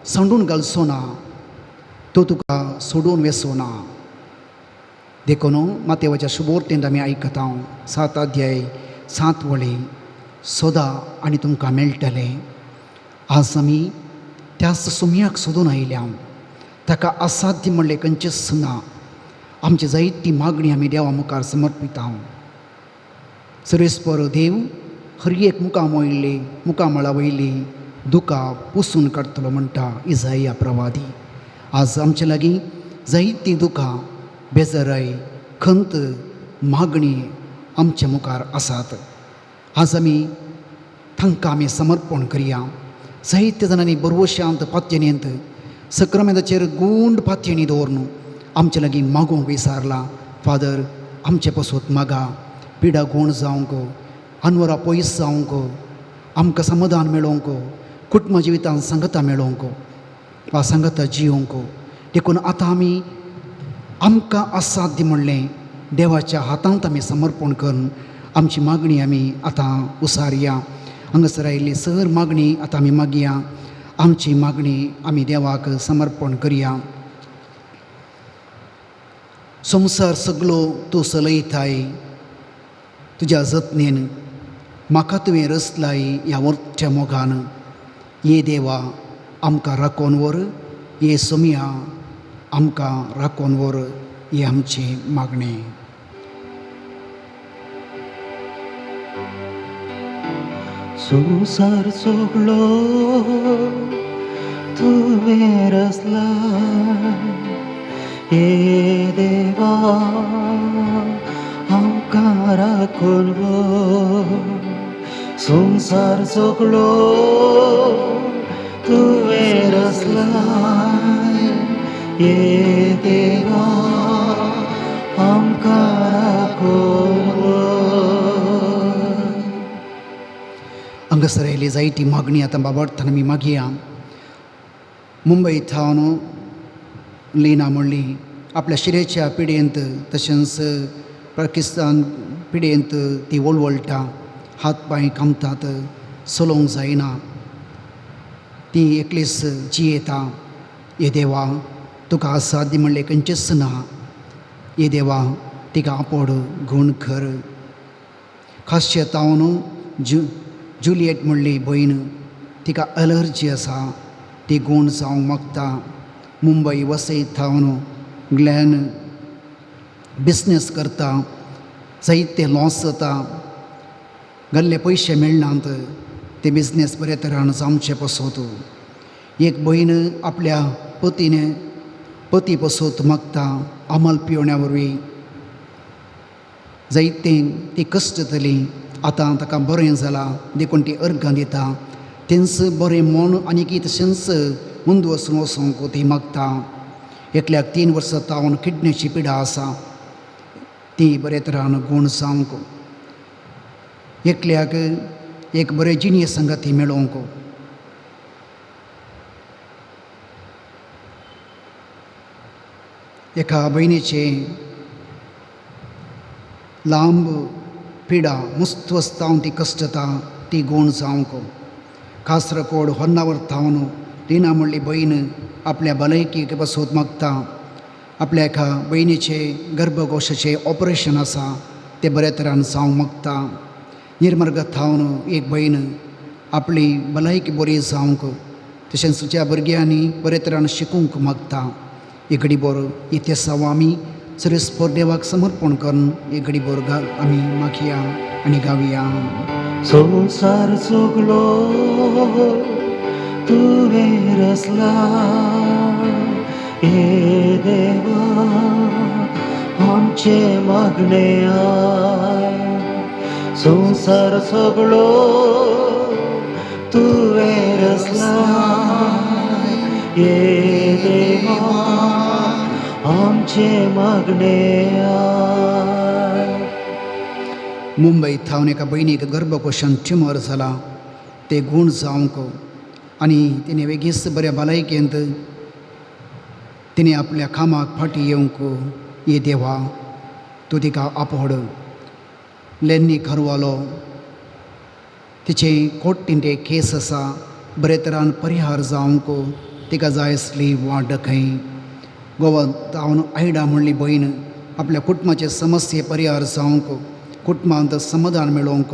सांडून घालचो ना, तो तुका सोडून वेचो ना. देखून मातेवाच्या शुभोर्तेंत आमी आयकता 7 अध्याय 7 वळी, सोदा आनी तुमकां मेळटलें. आज आमी त्याच सुमयाक सोदून आयल्या. ताका असाध्य म्हणलें खंयचेंच ना. आमची जायती मागणी आमी देवा मुखार समर्पिता. सर्वेस्पर देव हर एक मुखामळली मुखामळा वयली दुकां पुसून काडटलो म्हणटा इजाया प्रवादी. आज आमचे लागीं जायतीं दुकां, बेजाराय, खंत, मागणी आमच्या मुखार आसात. आज आमी तांकां आमी समर्पण करया. जायत्या जाणांनी बरवशांत पातयेंत सक्रामेंताचेर गूंड पातयेणी दवरून आमचे लागीं मागूंक विसारलां. फादर आमचे पासत मागा, पिडा गूण जावंक, अनवरा पयस जावंक, आमकां समाधान मेळोवंक, कुटुंब जिवितांत सांगता मेळोवंक वा सांगता जियोवंक. देखून आतां आमी आमकां असाध्य म्हणलें देवाच्या हातांत आमी समर्पण करून आमची मागणी आमी आतां उसारया. हांगासर आयिल्ली सर मागणी आतां आमी मागया. आमची मागणी आमी देवाक समर्पण करया. संवसार सगलो तूं चलयताय तुज्या जतनेन, म्हाका तुवें रचलाय ह्या वरच्या मोगान. ये देवा आमकां राखोन व्हर, ये सोमया आमकां राखोन व्हर, हे आमची मागणें. संवसार सगळो तुवें रचला हे देवा आमकां राखून व्हर. संवसार सगळो तुवें रचला हे देवा आमकां राखून व्हर. हांगासर आयिल्ली जायती मागणी आतां बाबार्थान आमी मागया. मुंबय थावन लीना म्हणली आपल्या शिरेच्या पिडेंत तशेंच पाकिस्तान पिडेंत ती वळवळटा, हात पांय कामतात, चलोवंक जायना, ती एकलीच जियेता. हे देवा तुका असाध्य म्हणलें खंयचेंच ना. हे देवा तिका आपोड गूण कर. खासचे तावन जुलियट म्हणली भयण तिका अलर्जी आसा, ती गूण जावंक मागता. मुंबय वसई थावन ग्लॅन बिजनेस करता, जायते लॉस जाता, घाल्ले पयशे मेळनात, ते बिजनेस बरे तरान जावचे पसत. एक भयण आपल्या पतीने पती पसत मागता अमल पिवण्या वरवीं जायते ती कश्ट जातली. आतां ताका बरें जालां देखून ती अर्गां दिता. तेंच बरें मन आनीक तशेंच मुंद वचून वचूंक ती मागता. एकल्याक 3 वर्सां तावन किडनेची पिडा आसा, ती बरे तरान गूण जावंक. एकल्याक एक बरें जिणये संगाती मेळोवंक. एका भयणीचे लांब पिडा मुस्तवस्तावन ती कश्टता, ती गूण जावंक. कासरकोड होन्नावर थावन लीना म्हणली भयण आपल्या भलायकेक बसोत मागता. आपल्या एका भयणीचे गर्भकोशाचें ऑपरेशन आसा, तें बऱ्या तरान जावंक मागता. निर्मर्ग थावन एक भयण आपली भलायकी बरी जावंक तशेंच तिच्या भुरग्यांनी बरे तरान शिकूंक मागता. एक घडी बरो इतिहासाव आमी सर्वेस्पर देवाक समर्पण करून एक घडी बोर आमी मागया आनी गावया. संवसार सगळो तुवें रचला हे देवा, आमचें मागणें आयक. संवसार सगळो तुवें रचला हे देवा, आमचें मागणें आयक. मुंबय थावन एका भयणीक गर्भकोशान ट्युमर जाला, ते गूण जावंक आनी तिणें वेगीच बऱ्या भलायकेंत तिणें आपल्या कामाक फाटीं येवंक. ये देवा तूं तिका आपोड. लेन्नी खरवालो तिचे कोर्टीन एक केस आसा, बरे तरान परिहार जावंक तिका जाय आसली वाट दाखय. गोवा तावन आयडा म्हणली भयण आपल्या कुटुंबाचे समस्ये परिहार जावंक, कुटुंबांत समाधान मेळोवंक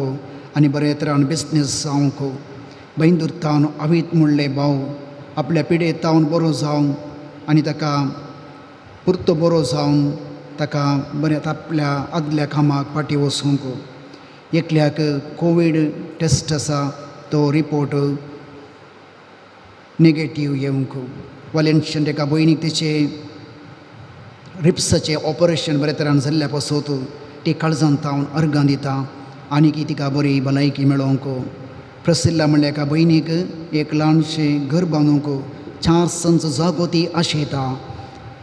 आनी बरे तरान बिजनेस जावंक. बैंदूर तावन अवीत म्हणले भाव आपल्या पिडे तावन बरो जावन आनी ताका पुरतो बरो जावन ताका बरें आपल्या आदल्या कामाक फाटीं वचूंक. एकल्याक कोवीड टेस्ट आसा, तो रिपोर्ट नेगेटीव येवंक. वालेन्शियन एका भयणीक तिचे रिप्साचें ऑपरेशन बरे तरान जाल्ल्या पासत ती काळजान तावन अर्गां दिता आनी की तिका बरी भलायकी मेळोवंक. प्रसिल्ला म्हणल्या एका भयणीक एक ल्हानशें घर बांदूंक 4 संच जागो ती आशेता,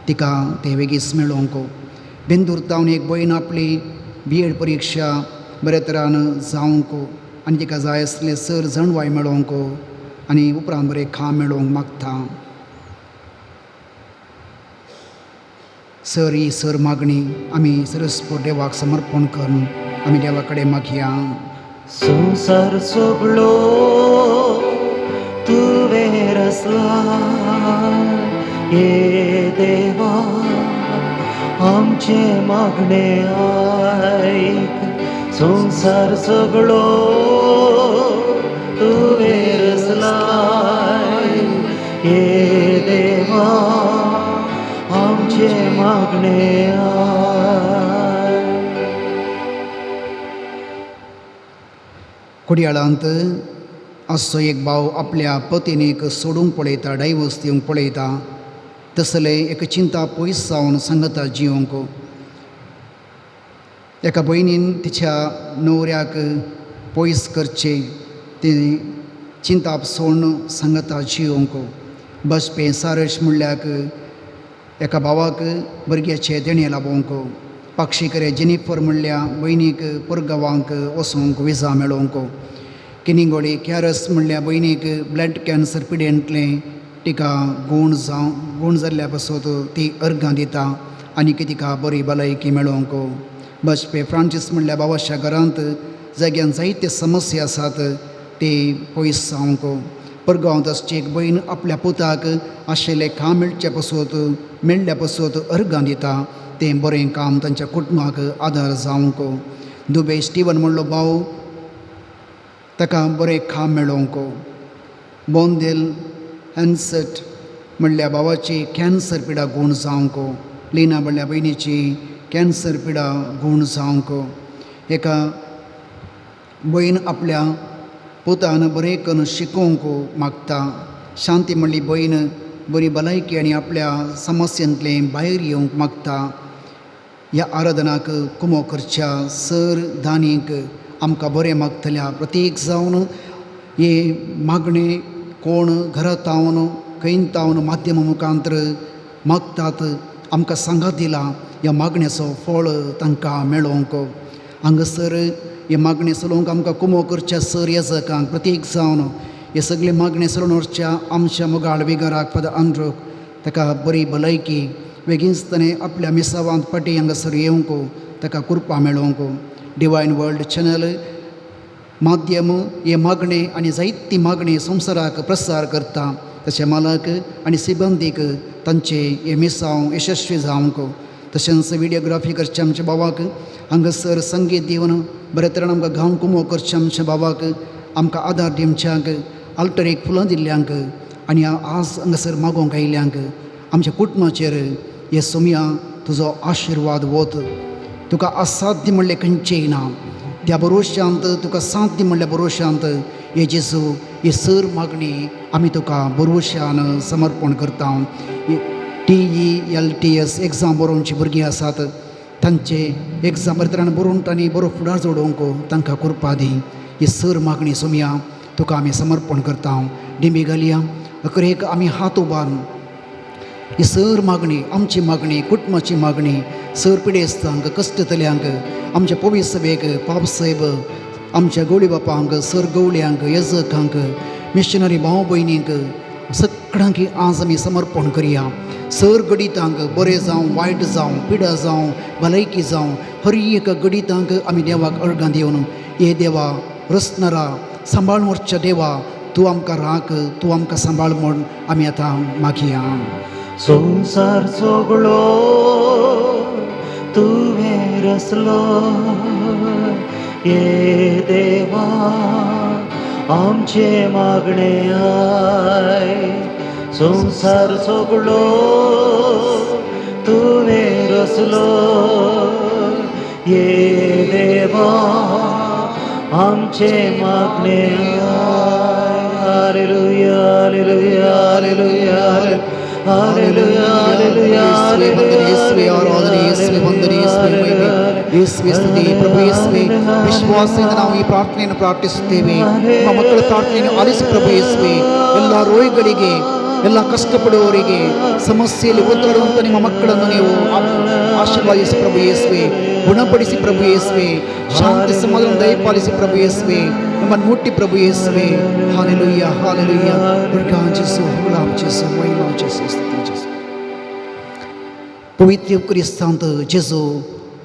तिका तें वेगीच मेळोवंक. बेंदूर तावन एक भयण आपली बी एड परिक्षा बऱ्या तरान जावंक आनी तिका जाय आसलें सर जाणवाय मेळोवंक आनी उपरांत बरें काम मेळोवंक मागता. सर ही सर मागणी आमी सरस्पर देवाक समर्पण करून आमी देवा कडेन मागया. संवसार सगळो तुवें रचला हे देवा, आमचें मागणें आयक. संवसार सगळो तुवें रचला हे देवा, आमचें मागणें आयक. कोडयाळांत असो एक भाव आपल्या पतीनीक सोडूंक पळयता, डायवर्स दिवंक पळयता. तसले एक चिंता पयस जावन सांगता जिवंक. एका भयणीन तिच्या न्हवऱ्याक पयस करचें ती चिंताप सोडून सांगता जिवंक. बसपे सारस म्हणल्याक एका भावाक भुरग्याचें देणें लाबोवंक. पाक्षीकरे जेनिफर म्हणल्या भयणीक पुरगांवांक वचोंक विजा मेळोवंक. किनिंगोडी कॅरस म्हणल्या भयणीक ब्लड कॅन्सर पिडेंतलें तिका गूण जावं गूण जाल्ल्या पासत ती अर्गां दिता आनी तिका बरी भलायकी मेळोवंक. बसपे फ्रांसीस म्हणल्या भावाच्या घरांत जाग्यान जायते समस्या आसात ते पयस जावंक. परगांवांत आसची एक भयण आपल्या पुताक आशिल्लें काम मेळचे पासत मेळ्ळ्या पासत अर्गां दिता. तें बरें काम तांच्या कुटुंबाक आदार जावंक. दुबे स्टिवन म्हणलो भाव ताका बरें काम मेळोवंक. बोंदेल हॅन्सट म्हणल्या भावाची कॅन्सर पिडा गूण जावंक. लिना म्हणल्या भयणीची कॅन्सर पिडा गूण जावंक. एका भयण आपल्या पुतान बरें करून शिकोवंक मागता. शांती म्हणली भयण बरी भलायकी आनी आपल्या समस्यांतलें भायर येवंक मागता. ह्या आराधनाक कुमो करच्या सर दानीक आमकां बरें मागतल्या प्रत्येक जावन हे मागणें कोण घरांत तावन खंय तावन माध्यमा मुखांतर मागतात आमकां सांगात दिला ह्या मागण्याचो फळ तांकां मेळोवंक. हांगासर हे मागणें चलोवंक आमकां कुमो करच्या सर येजकांक प्रत्येक जावन हे सगळे मागणें चलोवन व्हरच्या आमच्या मोगाळ विगाराक फादर आंद्रूक ताका बरी भलायकी बेगीनच ताणें आपल्या मिसावांत फाटीं हांगासर येवंक ताका कृपा मेळोवंक. डिवायन वर्ल्ड चॅनल माध्यम हे मागणें आनी जायती मागणी संवसाराक प्रसार करता तशें मालक आनी सिबंदीक तांचे हे मिसांव यशस्वी जावंक. तशेंच विडियोग्राफी करच्या आमच्या भावाक हांगासर संगीत दिवन बरे तरेन आमकां गांव कुमो करच्या आमच्या भावाक आमकां आदार दिवच्यांक आल्टरीक फुलां दिल्ल्यांक आनी आज हांगासर मागोवंक आयिल्ल्यांक आमच्या कुटुंबाचेर हे सोमया तुजो आशिर्वाद वत. तुका असाध्य म्हणलें खंयचेंय ना त्या भरोशांत तुका साध्य म्हणल्या भरोशांत हे जेजू हे सर मागणी आमी तुका भरोशान समर्पण करता. TELTS exam बरोवची भुरगीं आसात तांचे एग्जाम बरे तरेन बरोवन तांणी बरो फुडार जोडोवंक तांकां कृपा दी. ही सर मागणी सोमया तुका आमी समर्पण करता. डिंबी घालया अकरेक आमी हात उबारून ही सर मागणी आमची मागणी कुटुंबाची मागणी सर पिडेस्तांक कश्टतल्यांक आमच्या पवी सभेक पापसाहेब आमच्या गवळी बापांक सर गवळयांक येजकांक मिशनरी भाव भयणींक सगळ्यांक आज आमी समर्पण करया. सर गडितांक बरें जावं वायट जावं पिडा जावं भलायकी जावं हर एक गडितांक आमी देवाक अर्गां दिवन हे देवा रचणारा सांबाळून व्हरच्या देवा तूं आमकां राख तूं आमकां सांबाळ म्हूण आमी आतां मागया. संवसार सगळो तुवें रचलो हे देवा आमचें मागणें आयक. संवसार सगळो तुवें रचलो हे देवा आमचें मागणें आयक. Hallelujah, hallelujah, hallelujah, hallelujah, hallelujah, ಯೇಸುವೆ ಆರಾಧನೆ, ಯೇಸುವೆ ವಂದನೆ, ಯೇಸುವೆ ಮಹಿಮೆ, ಯೇಸುವೆ ಸ್ತುತಿ. ಪ್ರಭು ಯೇಸುವೆ, ವಿಶ್ವಾಸದಿಂದ ನಾವು ಈ ಪ್ರಾರ್ಥನೆಯನ್ನು ಪ್ರಾರ್ಥಿಸುತ್ತೇವೆ. ನಮ್ಮ ಮಕ್ಕಳ ಪ್ರಾರ್ಥನೆಯನ್ನು ಆಲಿಸಿ ಪ್ರಭು ಯೇಸುವೆ. ಎಲ್ಲ ರೋಗಿಗಳಿಗೆ, ಎಲ್ಲ ಕಷ್ಟಪಡುವವರಿಗೆ, ಸಮಸ್ಯೆಯಲ್ಲಿ ಒದ್ದಾಡುವಂಥ ನಿಮ್ಮ ಮಕ್ಕಳನ್ನು ನೀವು ಆಶೀರ್ವಾದಿಸಿ ಪ್ರಭು ಯೇಸುವೆ, ಗುಣಪಡಿಸಿ ಪ್ರಭು ಯೇಸುವೆ, ಶಾಂತಿ ಸಮಾಧಾನ ದಯಪಾಲಿಸಿ ಪ್ರಭು ಯೇಸುವೆ, ನಮ್ಮನ್ನು ಮುಟ್ಟಿ ಪ್ರಭು ಯೇಸುವೆ. Hallelujah, hallelujah. ದುರ್ಗಾ ಜೇಸು, ಹೊಗಳಾಂ ಜೇಸು, ಮಹಿಮಾ ಜೇಸು, ಸ್ತುತಿ ಜೇಸು. पवित्र क्रिस्तांत जेजू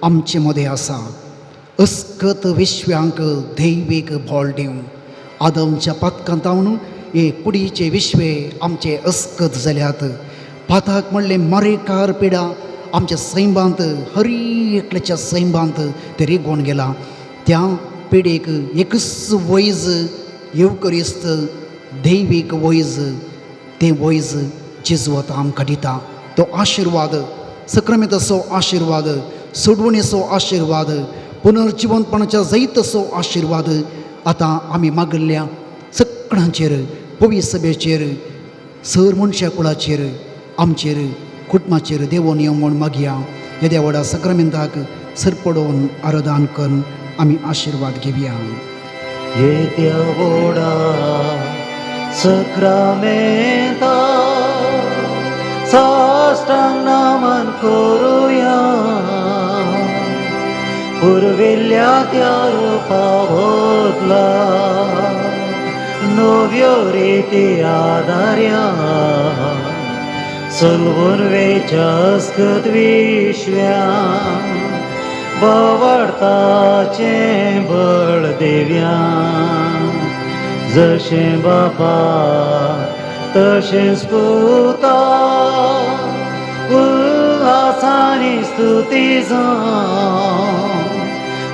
आमचे मदें आसा. अस्कत विश्व्यांक दैवीक बोल दिवं आदमच्या पातकांत जावन हे कुडीचे विश्वे आमचे अस्कत जाल्यात. पाताक म्हणलें मारेकार पिडा आमच्या सैमांत हर एकल्याच्या सैमांत ते रिगोवन गेला. त्या पिडेक एकच वैज येवकरिस्त दैवीक वैज तें वैज जेजू आतां आमकां दिता. तो आशिर्वाद सक्रमेताचो आशिर्वाद, सोडवणेचो आशिर्वाद, पुनर्जिवनपणाच्या जैताचो आशिर्वाद आतां आमी मागल्ल्या सगळ्यांचेर, पवी सभेचेर, सर मनशा कुळाचेर, आमचेर, कुटुंबाचेर देवोन येवं म्हूण मागया. येद्या व्हडा सक्रामेंताक सरपडोवन आराधन करून आमी आशिर्वाद घेवया. येद्या व्हडा सक्रामेंता साष्टांग नमन करुया. पुर्विल्ल्या त्या रुपा बदला नव्यो रिती आदार्या चलवून वेच्या अस्कत विश्व्या बोवाळताचें बळ देव्या. जशें बापा तशेंच पुता उल्हासांनी स्तुती. स्तुती जावं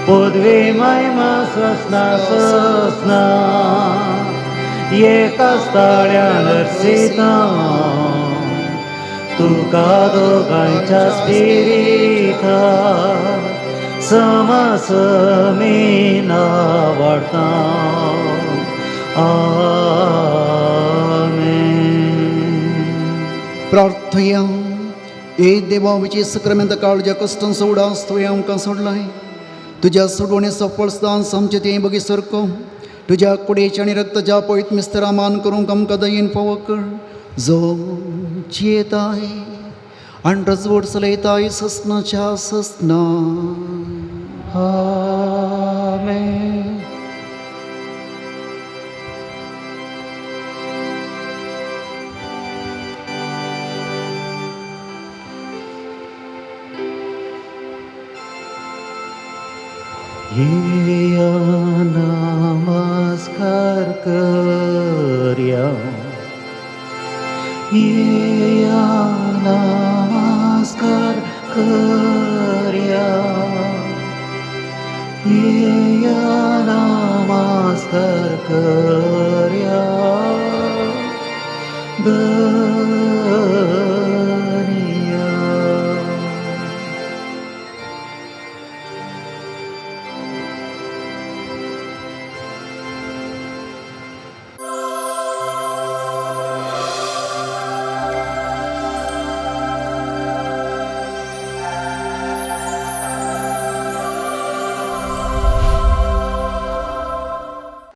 पदवी महिमा ससना ससना एका ताळ्या नर्सिता तुका दोगांयच्या स्पिरिता समासमीना वाडता. आमेन. प्रार्थया. ए देवा विचे सक्रमेंत काळज्या कश्टांचो उडास तुवें आमकां सोडलाय. तुज्या सोडवणेचो फळस्थान आमचें तें बगी सारको तुज्या कुडेच्या आनी रक्ताच्या पवित्र मिस्तरा मान करूंक आमकां दयेन फावो कर, जो जियेताय आनी रजवड चलयताय ससनाच्या ससना. आमेन. येया नमस्कार करया, येया नमस्कार करया, येया नमस्कार करया.